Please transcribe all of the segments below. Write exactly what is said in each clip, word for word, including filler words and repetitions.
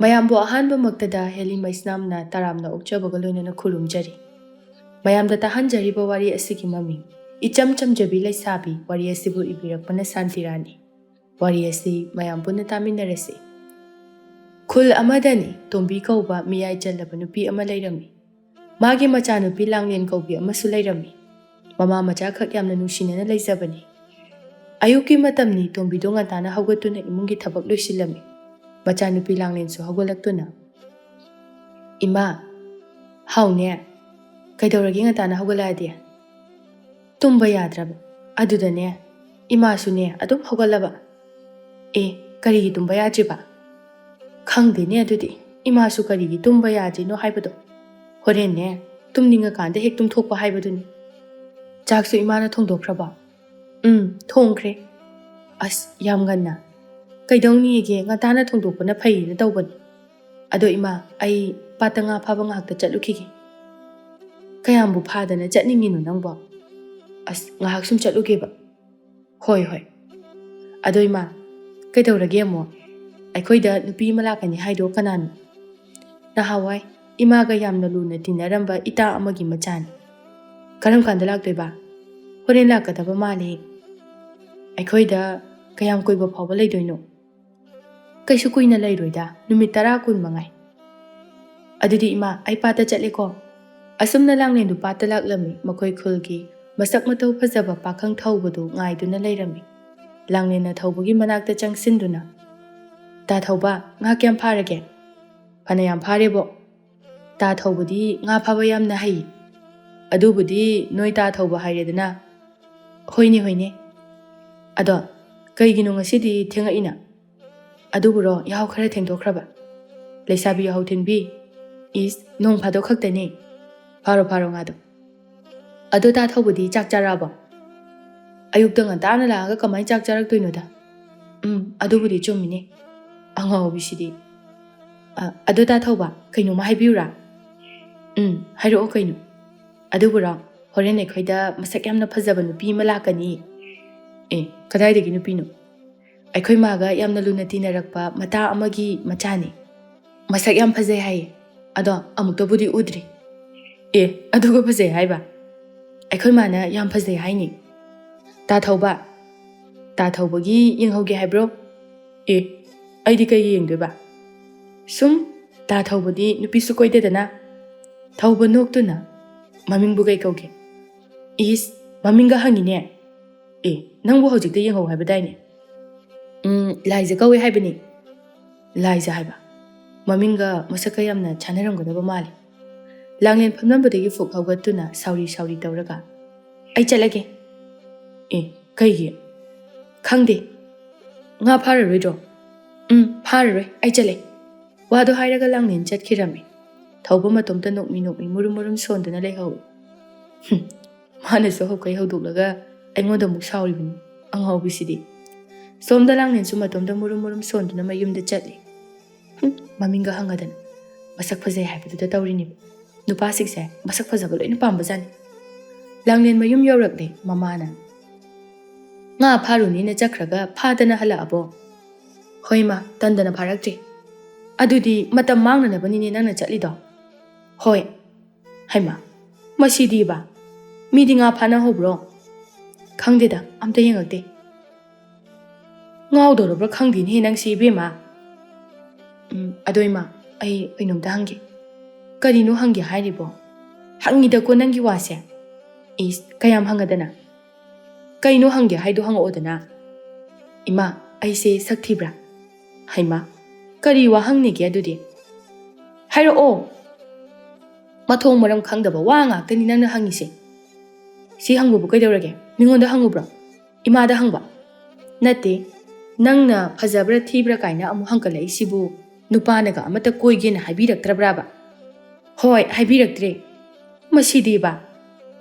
ꯃꯌꯥꯝꯕꯨ ꯑꯍꯥꯟꯕꯃꯛꯇꯗ ꯍꯦꯂꯤ ꯃꯩꯁꯅꯥꯝꯅ ꯇꯔꯥꯝꯅ ꯑꯣꯛꯆꯕꯒ ꯂꯣꯏꯅꯅ ꯈꯨꯔꯨꯝꯖꯔꯤ꯫ ꯃꯌꯥꯝꯗ ꯇꯥꯍꯟꯖꯔꯤꯕ ꯋꯥꯔꯤ ꯑꯁꯤꯒꯤ ꯃꯃꯤꯡ ꯏꯆꯝ ꯆꯝꯖꯕꯤ ꯂꯩꯁꯥꯕꯤ ꯋꯥꯔꯤ ꯑꯁꯤꯕꯨ ꯏꯕꯤꯔꯛꯄꯅ ꯁꯥꯟꯇꯤꯔꯥꯅꯤ꯫ ꯋꯥꯔꯤ ꯑꯁꯤ ꯃꯌꯥꯝ ꯄꯨꯟꯅ ꯇꯥꯃꯤꯟꯅꯔꯁꯤ꯫ ꯈꯨꯜ ꯑꯃꯗꯅꯤ ꯇꯣꯝꯕꯤ ꯀꯧꯕ ꯃꯤꯌꯥꯏ ꯆꯜꯂꯕ ꯅꯨꯄꯤ ꯑꯃ ꯂꯩꯔꯝꯃꯤ꯫ ꯃꯥꯒꯤ ꯃꯆꯥꯅꯨꯄꯤ ꯂꯥꯡꯂꯦꯟ ꯀꯧꯕꯤ ꯑꯃꯁꯨ ꯂꯩꯔꯝꯃꯤ꯫ ꯃꯃꯥ ꯃꯆꯥꯈꯛ ꯌꯥꯝꯅ ꯅꯨꯡꯁꯤꯅꯅ ꯂꯩꯖꯕꯅꯤ꯫ ꯑꯌꯨꯛꯀꯤ ꯃꯇꯝꯅꯤ ꯇꯣꯝꯕꯤꯗꯣ ꯉꯟꯇꯥꯅ ꯍꯧꯒꯠꯇꯨꯅ ꯏꯃꯨꯡꯒꯤ ꯊꯕꯛ ꯂꯣꯏꯁꯤꯜꯂꯝꯃꯤ꯫ ꯃꯆꯥꯅꯨꯄꯤ ꯂꯥꯡꯂꯦꯟꯁꯨ ꯍꯧꯒꯠꯂꯛꯇꯨꯅ, "ꯏꯃꯥ, ꯍꯥꯎꯅꯦ, ꯀꯩꯗꯧꯔꯒꯦ ꯉꯟꯇꯥꯅ ꯍꯧꯒꯠꯂꯛꯑꯗꯤ?" "ꯇꯨꯝꯕ ꯌꯥꯗ꯭ꯔꯕ꯫ ꯑꯗꯨꯗꯅꯦ, ꯏꯃꯥꯁꯨꯅꯦ ꯑꯗꯨꯝ ꯍꯧꯒꯠꯂꯕ꯫" "ꯑꯦ, ꯀꯔꯤꯒꯤ ꯇꯨꯝꯕ ꯌꯥꯗ꯭ꯔꯤꯕ?" "ꯈꯪꯗꯦꯅꯦ ꯑꯗꯨꯗꯤ, ꯏꯃꯥꯁꯨ ꯀꯔꯤꯒꯤ ꯇꯨꯝꯕ ꯌꯥꯗ꯭ꯔꯤꯅꯣ ꯍꯥꯏꯕꯗꯣ꯫ ꯍꯣꯔꯦꯟꯅꯦ, ꯇꯨꯝꯅꯤꯡꯉꯀꯥꯟꯗ ꯍꯦꯛ ꯇꯨꯝꯊꯣꯛꯄ ꯍꯥꯏꯕꯗꯨꯅꯤ꯫" "ꯆꯥꯛꯁꯨ ꯏꯃꯥꯅ ꯊꯣꯡꯗꯣꯛꯈ꯭ꯔꯕꯣ?" "ꯎꯝ, ꯊꯣꯡꯈ꯭ꯔꯦ꯫" "ꯑꯁ, ꯌꯥꯝ ꯉꯟꯅ꯫ ꯀꯩꯗꯧꯅꯤꯒꯦ, ꯉꯟꯇꯥꯅ ꯊꯣꯡꯗꯣꯛꯄꯅ ꯐꯩꯌꯦꯅ ꯇꯧꯕꯅꯤ꯫ ꯑꯗꯣ ꯏꯃꯥ, ꯑꯩ ꯄꯥꯠꯇ ꯉꯥ ꯐꯥꯕ ꯉꯥꯏꯍꯥꯛꯇ ꯆꯠꯂꯨꯈꯤꯒꯦ꯫" "ꯀꯌꯥꯝꯕꯨ ꯐꯥꯗꯅ ꯆꯠꯅꯤꯡꯉꯤꯅꯣ ꯅꯪꯕꯣ?" "ꯑꯁ, ꯉꯥꯏꯍꯥꯛ ꯁꯨꯝ ꯆꯠꯂꯨꯒꯦꯕ꯫" "ꯍꯣꯏ, ꯍꯣꯏ꯫" "ꯑꯗꯣ ꯏꯃꯥ, ꯀꯩꯗꯧꯔꯒꯦ ꯑꯃꯨꯛ? ꯑꯩꯈꯣꯏꯗ ꯅꯨꯄꯤ ꯑꯃ ꯂꯥꯛꯀꯅꯤ ꯍꯥꯏꯗꯣ ꯀꯅꯥꯅꯣ?" "ꯅꯍꯥꯟꯋꯥꯏ ꯏꯃꯥꯒ ꯌꯥꯝꯅ ꯂꯨꯅ ꯇꯤꯟꯅꯔꯝꯕ ꯏꯇꯥ ꯑꯃꯒꯤ ꯃꯆꯥꯅꯤ꯫" "ꯀꯔꯝ ꯀꯥꯟꯗ ꯂꯥꯛꯇꯣꯏꯕ?" "ꯍꯣꯔꯦꯟ ꯂꯥꯛꯀꯗꯕ ꯃꯥꯜꯂꯦ꯫" "ꯑꯩꯈꯣꯏꯗ ꯀꯌꯥꯝ ꯀꯨꯏꯕ ꯐꯥꯎꯕ ꯂꯩꯗꯣꯏꯅꯣ?" "ꯀꯩꯁꯨ ꯀꯨꯏꯅ ꯂꯩꯔꯣꯏꯗ, ꯅꯨꯃꯤꯠ ꯇꯔꯥ ꯀꯨꯟ ꯃꯉꯥꯏ꯫" "ꯑꯗꯨꯗꯤ ꯏꯃꯥ, ꯑꯩ ꯄꯥꯠꯇ ꯆꯠꯂꯦꯀꯣ꯫" ꯑꯁꯨꯝꯅ ꯂꯥꯡꯂꯦꯟꯗꯨ ꯄꯥꯠꯇ ꯂꯥꯛꯂꯝꯃꯤ꯫ ꯃꯈꯣꯏ ꯈꯨꯜꯒꯤ ꯃꯁꯛ ꯃꯇꯧ ꯐꯖꯕ ꯄꯥꯈꯪ ꯊꯧꯕꯗꯨ ꯉꯥꯏꯗꯨꯅ ꯂꯩꯔꯝꯃꯤ꯫ ꯂꯥꯡꯂꯦꯟꯅ ꯊꯧꯕꯒꯤ ꯃꯅꯥꯛꯇ ꯆꯪꯁꯤꯟꯗꯨꯅ, "ꯇꯥ ꯊꯧꯕ, ꯉꯥ ꯀꯌꯥꯝ ꯐꯥꯔꯒꯦ?" "ꯐꯅꯌꯥꯝ ꯐꯥꯔꯦꯕꯣ꯫" "ꯇꯥ ꯊꯧꯕꯗꯤ ꯉꯥ ꯐꯥꯕ ꯌꯥꯝꯅ ꯍꯩ꯫" "ꯑꯗꯨꯕꯨꯗꯤ ꯅꯣꯏ ꯇꯥ ꯊꯧꯕ ꯍꯥꯏꯔꯦꯗꯅ꯫" "ꯍꯣꯏꯅꯦ, ꯍꯣꯏꯅꯦ꯫ ꯑꯗꯣ ꯀꯩꯒꯤꯅꯣ ꯉꯁꯤꯗꯤ ꯊꯦꯡꯉꯛꯏꯅ?" "ꯑꯗꯨꯕꯨꯔꯣ, ꯌꯥꯍꯧ ꯈꯔ ꯊꯦꯡꯗꯣꯛꯈ꯭ꯔꯕ꯫" "ꯂꯩꯁꯥꯕꯤ ꯌꯥꯍꯧ ꯊꯦꯡꯕꯤ꯫ ꯏꯁ, ꯅꯣꯡ ꯐꯥꯗꯣꯛ ꯈꯛꯇꯅꯤ꯫ ꯐꯥꯔꯣ, ꯐꯥꯔꯣ ꯉꯥꯗꯣ꯫ ꯑꯗꯣ ꯇꯥ ꯊꯧꯕꯗꯤ ꯆꯥꯛ ꯆꯥꯔꯛꯑꯕꯣ?" "ꯑꯌꯨꯛꯇ ꯉꯟꯇꯥꯅ ꯂꯥꯛꯑꯒ ꯀꯃꯥꯏꯅ ꯆꯥꯛ ꯆꯥꯔꯛꯇꯣꯏꯅꯣꯗ?" "ꯎꯝ, ꯑꯗꯨꯕꯨꯗꯤ ꯆꯨꯝꯃꯤꯅꯦ꯫ ꯑꯉꯥꯎꯕꯤꯁꯤꯗꯤ꯫ ꯑ, ꯑꯗꯣ ꯇꯥ ꯊꯧꯕ, ꯀꯩꯅꯣꯝꯃ ꯍꯥꯏꯕꯤꯌꯨꯔꯥ?" "ꯎꯝ, ꯍꯥꯏꯔꯛꯑꯣ ꯀꯩꯅꯣ꯫" "ꯑꯗꯨꯕꯨꯔꯣ, ꯍꯣꯔꯦꯟ ꯑꯩꯈꯣꯏꯗ ꯃꯁꯛ ꯌꯥꯝꯅ ꯐꯖꯕ ꯅꯨꯄꯤ ꯑꯃ ꯂꯥꯛꯀꯅꯤ꯫" "ꯑꯦ, ꯀꯗꯥꯏꯗꯒꯤ ꯅꯨꯄꯤꯅꯣ?" "ꯑꯩꯈꯣꯏ ꯃꯥꯒ ꯌꯥꯝꯅ ꯂꯨꯅ ꯇꯤꯟꯅꯔꯛꯄ ꯃꯇꯥ ꯑꯃꯒꯤ ꯃꯆꯥꯅꯤ꯫" ꯃꯁꯛ ꯌꯥꯝ ꯐꯖꯩ ꯍꯥꯏꯌꯦ꯫ ꯑꯗꯣ ꯑꯃꯨꯛꯇꯕꯨꯗꯤ ꯎꯗ꯭ꯔꯤ꯫ ꯑꯦ, ꯑꯗꯨꯒ ꯐꯖꯩ ꯍꯥꯏꯕ? ꯑꯩꯈꯣꯏ ꯃꯥꯅ ꯌꯥꯝ ꯐꯖꯩ ꯍꯥꯏꯅꯤ꯫ ꯇꯥ ꯊꯧꯕ, ꯇꯥ ꯊꯧꯕꯒꯤ ꯌꯦꯡꯍꯧꯒꯦ ꯍꯥꯏꯕ꯭ꯔꯣ? ꯑꯦ, ꯑꯩꯗꯤ ꯀꯩꯒꯤ ꯌꯦꯡꯗꯣꯏꯕ? ꯁꯨꯝ ꯇꯥ ꯊꯧꯕꯗꯤ ꯅꯨꯄꯤꯁꯨ ꯀꯣꯏꯗꯦꯗꯅ꯫ ꯊꯧꯕ ꯅꯣꯛꯇꯨꯅ, "ꯃꯃꯤꯡꯕꯨ ꯀꯩ ꯀꯧꯒꯦ?" "ꯏꯁ, ꯃꯃꯤꯡꯒ ꯍꯪꯉꯤꯅꯦ꯫ ꯑꯦ, ꯅꯪꯕꯨ ꯍꯧꯖꯤꯛꯇ ꯌꯦꯡꯍꯧ ꯍꯥꯏꯕꯗꯥꯏꯅꯦ?" "ꯎꯝ, ꯂꯥꯏꯖ ꯀꯧꯋꯦ ꯍꯥꯏꯕꯅꯤ꯫" ꯂꯥꯏꯖ ꯍꯥꯏꯕ? ꯃꯃꯤꯡꯒ ꯃꯁꯛꯀ ꯌꯥꯝꯅ ꯆꯥꯟꯅꯔꯝꯒꯗꯕ ꯃꯥꯜꯂꯤ꯫ ꯂꯥꯡꯂꯦꯟ ꯐꯝꯂꯝꯕꯗꯒꯤ ꯐꯨꯛ ꯍꯧꯒꯠꯇꯨꯅ ꯁꯥꯎꯔꯤ ꯁꯥꯎꯔꯤ ꯇꯧꯔꯒ, "ꯑꯩ ꯆꯠꯂꯒꯦ꯫" "ꯑꯦ, ꯀꯩꯒꯤ?" "ꯈꯪꯗꯦ꯫" "ꯉꯥ ꯐꯥꯔꯔꯣꯏꯗ꯭ꯔꯣ?" "ꯎꯝ, ꯐꯥꯔꯔꯣꯏ, ꯑꯩ ꯆꯠꯂꯦ꯫" ꯋꯥꯗꯣ ꯍꯥꯏꯔꯒ ꯂꯥꯡꯂꯦꯟ ꯆꯠꯈꯤꯔꯝꯃꯤ꯫ ꯊꯧꯕ ꯃꯇꯣꯝꯇ ꯅꯣꯛꯃꯤ ꯅꯣꯛꯃꯤ ꯃꯨꯔꯨꯝ ꯃꯨꯔꯨꯝ ꯁꯣꯟꯗꯨꯅ ꯂꯩꯍꯧꯏ꯫ ꯍꯨꯝ, ꯃꯥꯅꯁꯨ ꯍꯧꯈꯩ ꯍꯧꯗꯣꯛꯂꯒ ꯑꯩꯉꯣꯟꯗ ꯑꯃꯨꯛ ꯁꯥꯎꯔꯤꯕꯅꯤ, ꯑꯉꯥꯎꯕꯤꯁꯤꯗꯤ꯫ ꯁꯣꯝꯗ ꯂꯥꯡꯂꯦꯟꯁꯨ ꯃꯇꯣꯝꯇ ꯃꯨꯔꯨꯝ ꯃꯨꯔꯨꯝ ꯁꯣꯟꯗꯨꯅ ꯃꯌꯨꯝꯗ ꯆꯠꯂꯤ꯫ ꯍꯨꯝ, ꯃꯃꯤꯡꯒ ꯍꯪꯉꯗꯅ꯫ ꯃꯁꯛ ꯐꯖꯩ ꯍꯥꯏꯕꯗꯨꯗ ꯇꯧꯔꯤꯅꯦꯕ꯫ ꯅꯨꯄꯥꯁꯤꯡꯁꯦ ꯃꯁꯛ ꯐꯖꯕ ꯂꯣꯏꯅ ꯄꯥꯝꯕꯖꯥꯠꯅꯤ꯫ ꯂꯥꯡꯂꯦꯟ ꯃꯌꯨꯝ ꯌꯧꯔꯛꯂꯦ ꯃꯃꯥꯅ꯫ "ꯉꯥ ꯐꯥꯔꯨꯅꯤꯅ ꯆꯠꯈ꯭ꯔꯒ ꯐꯥꯗꯅ ꯍꯜꯂꯛꯑꯕꯣ?" "ꯍꯣꯏ ꯃꯥ, ꯇꯟꯗꯅ ꯐꯥꯔꯛꯇ꯭ꯔꯤ꯫" "ꯑꯗꯨꯗꯤ ꯃꯇꯝ ꯃꯥꯡꯅꯅꯕꯅꯤꯅꯦ ꯅꯪꯅ ꯆꯠꯂꯤꯗꯣ?" "ꯍꯣꯏ꯫" "ꯍꯩꯃꯥ, ꯃꯁꯤꯗꯤꯕ, ꯃꯤꯗꯤ ꯉꯥ ꯐꯥꯅꯍꯧꯕ꯭ꯔꯣ?" "ꯈꯪꯗꯦꯗ, ꯑꯝꯇ ꯌꯦꯡꯉꯛꯇꯦ꯫" "ꯉꯥꯎꯗꯧꯔꯕ꯭ꯔꯥ ꯈꯪꯗꯦꯅꯦꯍꯦ ꯅꯪꯁꯤ ꯏꯕꯦꯝꯃ꯫" "ꯎꯝ, ꯑꯗꯣ ꯏꯃꯥ, ꯑꯩ ꯀꯩꯅꯣꯝꯇ ꯍꯪꯒꯦ꯫" "ꯀꯔꯤꯅꯣ ꯍꯪꯒꯦ ꯍꯥꯏꯔꯤꯕꯣ?" "ꯍꯪꯉꯤꯗꯀꯣ ꯅꯪꯒꯤ ꯋꯥꯁꯦ꯫" "ꯏꯁ, ꯀꯌꯥꯝ ꯍꯪꯉꯗꯅ?" "ꯀꯩꯅꯣ ꯍꯪꯒꯦ ꯍꯥꯏꯗꯣ ꯍꯪꯉꯛꯑꯣꯗꯅ꯫" "ꯏꯃꯥ, ꯑꯩꯁꯦ ꯁꯛ ꯊꯤꯕ꯭ꯔꯥ?" "ꯍꯩꯃꯥ, ꯀꯔꯤ ꯋꯥꯍꯪꯅꯤꯒꯦ ꯑꯗꯨꯗꯤ?" "ꯍꯥꯏꯔꯛꯑꯣ꯫" "ꯃꯊꯣꯡ ꯃꯔꯝ ꯈꯪꯗꯕ ꯋꯥ ꯉꯥꯛꯇꯅꯤ ꯅꯪꯅ ꯍꯪꯉꯤꯁꯦ꯫" "ꯁꯤ ꯍꯪꯕꯕꯨ ꯀꯩꯗꯧꯔꯒꯦ? ꯃꯤꯉꯣꯟꯗ ꯍꯪꯉꯨꯕ꯭ꯔꯣ? ꯏꯃꯥꯗ ꯍꯪꯕ?" "ꯅꯠꯇꯦ, ꯅꯪꯅ ꯐꯖꯕ꯭ꯔꯥ ꯊꯤꯕ꯭ꯔꯥ ꯀꯥꯏꯅ ꯑꯃꯨꯛ ꯍꯪꯒꯠꯂꯛꯏꯁꯤꯕꯨ ꯅꯨꯄꯥꯅꯒ ꯑꯃꯠꯇ ꯀꯣꯏꯒꯦꯅ ꯍꯥꯏꯕꯤꯔꯛꯇ꯭ꯔꯕ꯭ꯔꯥꯕ?" "ꯍꯣꯏ, ꯍꯥꯏꯕꯤꯔꯛꯇ꯭ꯔꯦ꯫" "ꯃꯁꯤꯗꯤꯕ,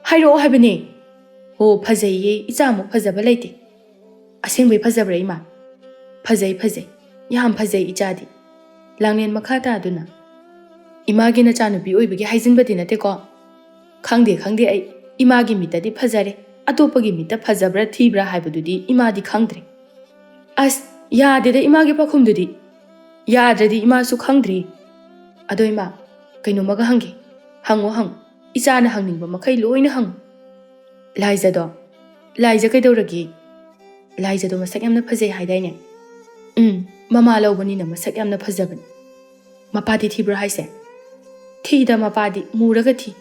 ꯍꯥꯏꯔꯛꯑꯣ ꯍꯥꯏꯕꯅꯦ꯫" "ꯍꯣ, ꯐꯖꯩꯌꯦ, ꯏꯆꯥꯃꯨꯛ ꯐꯖꯕ ꯂꯩꯇꯦ꯫" "ꯑꯁꯦꯡꯕꯩ ꯐꯖꯕ꯭ꯔꯥ ꯏꯃꯥ?" "ꯐꯖꯩ, ꯐꯖꯩ, ꯌꯥꯝ ꯐꯖꯩ ꯏꯆꯥꯗꯤ꯫" ꯂꯥꯡꯂꯦꯟ ꯃꯈꯥ ꯇꯥꯗꯨꯅ, "ꯏꯃꯥꯒꯤ ꯅꯆꯥꯅꯨꯄꯤ ꯑꯣꯏꯕꯒꯤ ꯍꯥꯏꯖꯤꯟꯕꯗꯤ ꯅꯠꯇꯦꯀꯣ?" "ꯈꯪꯗꯦ, ꯈꯪꯗꯦ ꯑꯩ꯫ ꯏꯃꯥꯒꯤ ꯃꯤꯠꯇꯗꯤ ꯐꯖꯔꯦ, ꯑꯇꯣꯞꯄꯒꯤ ꯃꯤꯠꯇ ꯐꯖꯕ꯭ꯔꯥ ꯊꯤꯕ꯭ꯔꯥ ꯍꯥꯏꯕꯗꯨꯗꯤ ꯏꯃꯥꯗꯤ ꯈꯪꯗ꯭ꯔꯦ꯫" "ꯑꯁ, ꯌꯥꯗꯦꯗ ꯏꯃꯥꯒꯤ ꯄꯥꯎꯈꯨꯝꯗꯨꯗꯤ꯫ ꯌꯥꯗ꯭ꯔꯗꯤ ꯏꯃꯥꯁꯨ ꯈꯪꯗ꯭ꯔꯤ꯫ ꯑꯗꯣ ꯏꯃꯥ, ꯀꯩꯅꯣꯝꯃꯒ ꯍꯪꯒꯦ꯫ ꯍꯪꯉꯣ, ꯍꯪꯉꯣ꯫ ꯏꯆꯥꯅ ꯍꯪꯅꯤꯡꯕ ꯃꯈꯩ ꯂꯣꯏꯅ ꯍꯪꯉꯣ꯫ ꯂꯥꯏꯖꯗꯣ? ꯂꯥꯏꯖ ꯀꯩꯗꯧꯔꯒꯦ? ꯂꯥꯏꯖꯗꯣ ꯃꯁꯛ ꯌꯥꯝꯅ ꯐꯖꯩ ꯍꯥꯏꯗꯥꯏꯅꯦ? ꯎꯝ, ꯃꯃꯥ ꯂꯧꯕꯅꯤꯅ ꯃꯁꯛ ꯌꯥꯝꯅ ꯐꯖꯕꯅꯤ꯫ ꯃꯄꯥꯗꯤ ꯊꯤꯕ꯭ꯔꯣ ꯍꯥꯏꯁꯦ? ꯊꯤꯗ, ꯃꯄꯥꯗꯤ ꯃꯨꯔꯒ ꯊꯤ꯫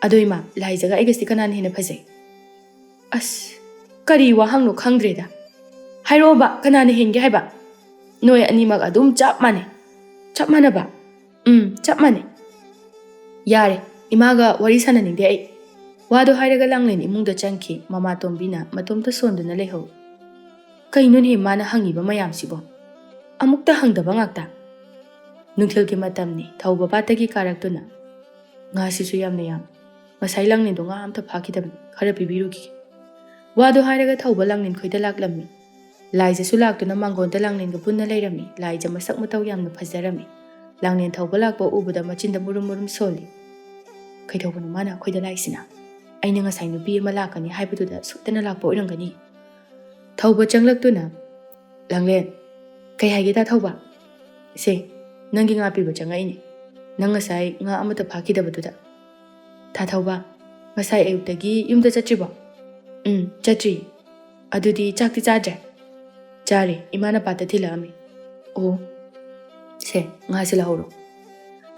ꯑꯗꯣ ꯏꯃꯥ, ꯂꯥꯏꯖꯒ ꯑꯩꯒꯁꯤ ꯀꯅꯥꯅ ꯍꯦꯟꯅ ꯐꯖꯩ? ꯑꯁ, ꯀꯔꯤ ꯋꯥꯍꯪꯅꯣ ꯈꯪꯗ꯭ꯔꯦꯗ꯫ ꯍꯥꯏꯔꯛꯑꯣꯕ, ꯀꯅꯥꯅ ꯍꯦꯟꯒꯦ ꯍꯥꯏꯕ? ꯅꯣꯏ ꯑꯅꯤꯃꯛ ꯑꯗꯨꯝ ꯆꯞ ꯃꯥꯟꯅꯩ꯫ ꯆꯞ ꯃꯥꯟꯅꯕ? ꯎꯝ, ꯆꯞ ꯃꯥꯟꯅꯩ꯫ ꯌꯥꯔꯦ, ꯏꯃꯥꯒ ꯋꯥꯔꯤ ꯁꯥꯟꯅꯅꯤꯡꯗꯦ ꯑꯩ꯫ ꯋꯥꯗꯣ ꯍꯥꯏꯔꯒ ꯂꯥꯡꯂꯦꯟ ꯏꯃꯨꯡꯗ ꯆꯪꯈꯤ꯫ ꯃꯃꯥꯇꯣꯝꯕꯤꯅ ꯃꯇꯣꯝꯇ ꯁꯣꯟꯗꯨꯅ ꯂꯩꯍꯧꯏ꯫ ꯀꯩꯅꯣꯅꯦ ꯃꯥꯅ ꯍꯪꯉꯤꯕ ꯃꯌꯥꯝꯁꯤꯕꯣ? ꯑꯃꯨꯛꯇ ꯍꯪꯗꯕ ꯉꯥꯛꯇ꯫ ꯅꯨꯡꯊꯤꯜꯒꯤ ꯃꯇꯝꯅꯤ, ꯊꯧꯕ ꯄꯥꯠꯇꯒꯤ ꯀꯥꯔꯛꯇꯨꯅ꯫ ꯉꯥꯁꯤꯁꯨ ꯌꯥꯝꯅ ꯌꯥꯝ꯫ ꯉꯁꯥꯏ ꯂꯥꯡꯂꯦꯟꯗꯣ ꯉꯥ ꯑꯝꯇ ꯐꯥꯈꯤꯗꯕꯅꯤ, ꯈꯔ ꯄꯤꯕꯤꯔꯨꯈꯤꯒꯦ꯫ ꯋꯥꯗꯣ ꯍꯥꯏꯔꯒ ꯊꯧꯕ ꯂꯥꯡꯂꯦꯟ ꯈꯣꯏꯗ ꯂꯥꯛꯂꯝꯃꯤ꯫ ꯂꯥꯏꯖꯁꯨ ꯂꯥꯛꯇꯨꯅ ꯃꯥꯡꯒꯣꯟꯗ ꯂꯥꯡꯂꯦꯟꯒ ꯄꯨꯟꯅ ꯂꯩꯔꯝꯃꯤ꯫ ꯂꯥꯏꯖ ꯃꯁꯛ ꯃꯇꯧ ꯌꯥꯝꯅ ꯐꯖꯔꯝꯃꯤ꯫ ꯂꯥꯡꯂꯦꯟ ꯊꯧꯕ ꯂꯥꯛꯄ ꯎꯕꯗ ꯃꯆꯤꯟꯗ ꯃꯨꯔꯨꯝ ꯃꯨꯔꯨꯝ ꯁꯣꯜꯂꯤ꯫ ꯀꯩꯗꯧꯕꯅꯣ ꯃꯥꯅ ꯑꯩꯈꯣꯏꯗ ꯂꯥꯛꯏꯁꯤꯅ? ꯑꯩꯅ ꯉꯁꯥꯏ ꯅꯨꯄꯤ ꯑꯃ ꯂꯥꯛꯀꯅꯤ ꯍꯥꯏꯕꯗꯨꯗ ꯁꯣꯏꯗꯅ ꯂꯥꯛꯄ ꯑꯣꯏꯔꯝꯒꯅꯤ꯫ ꯊꯧꯕ ꯆꯪꯂꯛꯇꯨꯅ, "ꯂꯥꯡꯂꯦꯟ, ꯀꯩ ꯍꯥꯏꯒꯦ ꯇꯥ ꯊꯧꯕ? ꯁꯦ, ꯅꯪꯒꯤ ꯉꯥ ꯄꯤꯕ ꯆꯪꯉꯛꯏꯅꯦ꯫ ꯅꯪ ꯉꯁꯥꯏ ꯉꯥ ꯑꯃꯠꯇ ꯐꯥꯈꯤꯗꯕꯗꯨꯗ꯫ ꯇꯥ ꯊꯧꯕ, ꯉꯁꯥꯏ ꯑꯌꯨꯛꯇꯒꯤ ꯌꯨꯝꯗ ꯆꯠꯇ꯭ꯔꯤꯕꯣ?" "ꯎꯝ, ꯆꯠꯇ꯭ꯔꯤ꯫ ꯑꯗꯨꯗꯤ ꯆꯥꯛꯇꯤ ꯆꯥꯗ꯭ꯔꯦ?" "ꯆꯥꯔꯦ, ꯏꯃꯥꯅ ꯄꯥꯠꯇ ꯊꯤꯜꯂꯛꯑꯝꯃꯤ꯫" "ꯑꯣ, ꯁꯦ, ꯉꯥꯁꯦ ꯂꯧꯍꯧꯔꯣ꯫"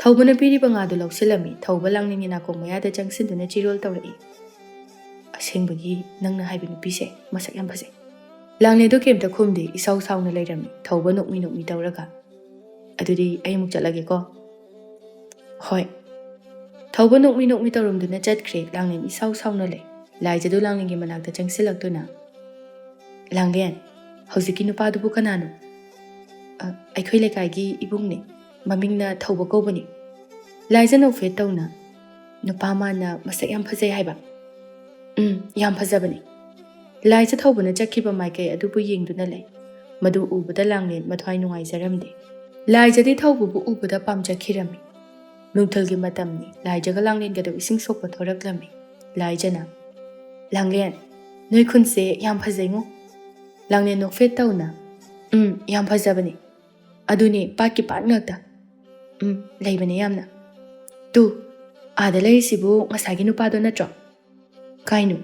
ꯊꯧꯕꯅ ꯄꯤꯔꯤꯕ ꯉꯥꯗꯨ ꯂꯧꯁꯤꯜꯂꯝꯃꯤ꯫ ꯊꯧꯕ ꯂꯥꯡꯂꯦꯟꯒꯤ ꯅꯥꯀꯣꯡ ꯃꯌꯥꯗ ꯆꯪꯁꯤꯟꯗꯨꯅ ꯆꯤꯔꯣꯜ ꯇꯧꯔꯛꯏ꯫ "ꯑꯁꯦꯡꯕꯒꯤ ꯅꯪꯅ ꯍꯥꯏꯕ ꯅꯨꯄꯤꯁꯦ ꯃꯁꯛ ꯌꯥꯝ ꯐꯖꯩ꯫" ꯂꯥꯡꯂꯦꯟꯗꯣ ꯀꯩꯝꯇ ꯈꯨꯝꯗꯦ, ꯏꯁꯥꯎ ꯁꯥꯎꯅ ꯂꯩꯔꯝꯃꯤ꯫ ꯊꯧꯕ ꯅꯣꯛꯃꯤ ꯅꯣꯛꯃꯤ ꯇꯧꯔꯒ, "ꯑꯗꯨꯗꯤ ꯑꯩ ꯑꯃꯨꯛ ꯆꯠꯂꯒꯦꯀꯣ꯫" "ꯍꯣꯏ꯫" ꯊꯧꯕ ꯅꯣꯛꯃꯤ ꯅꯣꯛꯃꯤ ꯇꯧꯔꯝꯗꯨꯅ ꯆꯠꯈ꯭ꯔꯦ꯫ ꯂꯥꯡꯂꯦꯟ ꯏꯁꯥꯎ ꯁꯥꯎꯅ ꯂꯩ꯫ ꯂꯥꯏꯖꯗꯨ ꯂꯥꯡꯂꯦꯟꯒꯤ ꯃꯅꯥꯛꯇ ꯆꯪꯁꯤꯜꯂꯛꯇꯨꯅ, "ꯂꯥꯡꯂꯦꯟ, ꯍꯧꯖꯤꯛꯀꯤ ꯅꯨꯄꯥꯗꯨꯕꯨ ꯀꯅꯥꯅꯣ?" "ꯑ, ꯑꯩꯈꯣꯏ ꯂꯩꯀꯥꯏꯒꯤ ꯏꯕꯨꯡꯅꯦ꯫ ꯃꯃꯤꯡꯅ ꯊꯧꯕ ꯀꯧꯕꯅꯤ꯫" ꯂꯥꯏꯖ ꯅꯣꯛꯐꯦꯠ ꯇꯧꯅ, "ꯅꯨꯄꯥ ꯃꯥꯅ ꯃꯁꯛ ꯌꯥꯝ ꯐꯖꯩ ꯍꯥꯏꯕ?" "ꯎꯝ, ꯌꯥꯝ ꯐꯖꯕꯅꯤ꯫" ꯂꯥꯏꯖ ꯊꯧꯕꯅ ꯆꯠꯈꯤꯕ ꯃꯥꯏꯀꯩ ꯑꯗꯨꯕꯨ ꯌꯦꯡꯗꯨꯅ ꯂꯩ꯫ ꯃꯗꯨ ꯎꯕꯗ ꯂꯥꯡꯂꯦꯟ ꯃꯊ꯭ꯋꯥꯏ ꯅꯨꯡꯉꯥꯏꯖꯔꯝꯗꯦ꯫ ꯂꯥꯏꯖꯗꯤ ꯊꯧꯕꯕꯨ ꯎꯕꯗ ꯄꯥꯝꯖꯈꯤꯔꯝꯃꯤ꯫ ꯅꯨꯡꯊꯤꯜꯒꯤ ꯃꯇꯝꯅꯤ꯫ ꯂꯥꯏꯖꯒ ꯂꯥꯡꯂꯦꯟꯒꯗꯨ ꯏꯁꯤꯡ ꯁꯣꯛꯄ ꯊꯣꯔꯛꯂꯝꯃꯤ꯫ ꯂꯥꯏꯖꯅ, "ꯂꯥꯡꯂꯦꯟ, ꯅꯣꯏ ꯈꯨꯟꯁꯦ ꯌꯥꯝ ꯐꯖꯩꯉꯣ꯫" ꯂꯥꯡꯂꯦꯟ ꯅꯣꯛꯐꯦꯠ ꯇꯧꯅ, "ꯎꯝ, ꯌꯥꯝ ꯐꯖꯕꯅꯤ꯫" ꯑꯗꯨꯅꯦ, ꯄꯥꯠꯀꯤ ꯄꯥꯠ ꯉꯥꯛꯇ꯫ ꯎꯝ, ꯂꯩꯕꯅꯦ ꯌꯥꯝꯅ꯫ ꯇꯨ, ꯑꯥꯗ ꯂꯩꯔꯤꯁꯤꯕꯨ ꯉꯁꯥꯏꯒꯤ ꯅꯨꯄꯥꯗꯣ ꯅꯠꯇ꯭ꯔꯣ? ꯀꯥꯏꯅꯣ?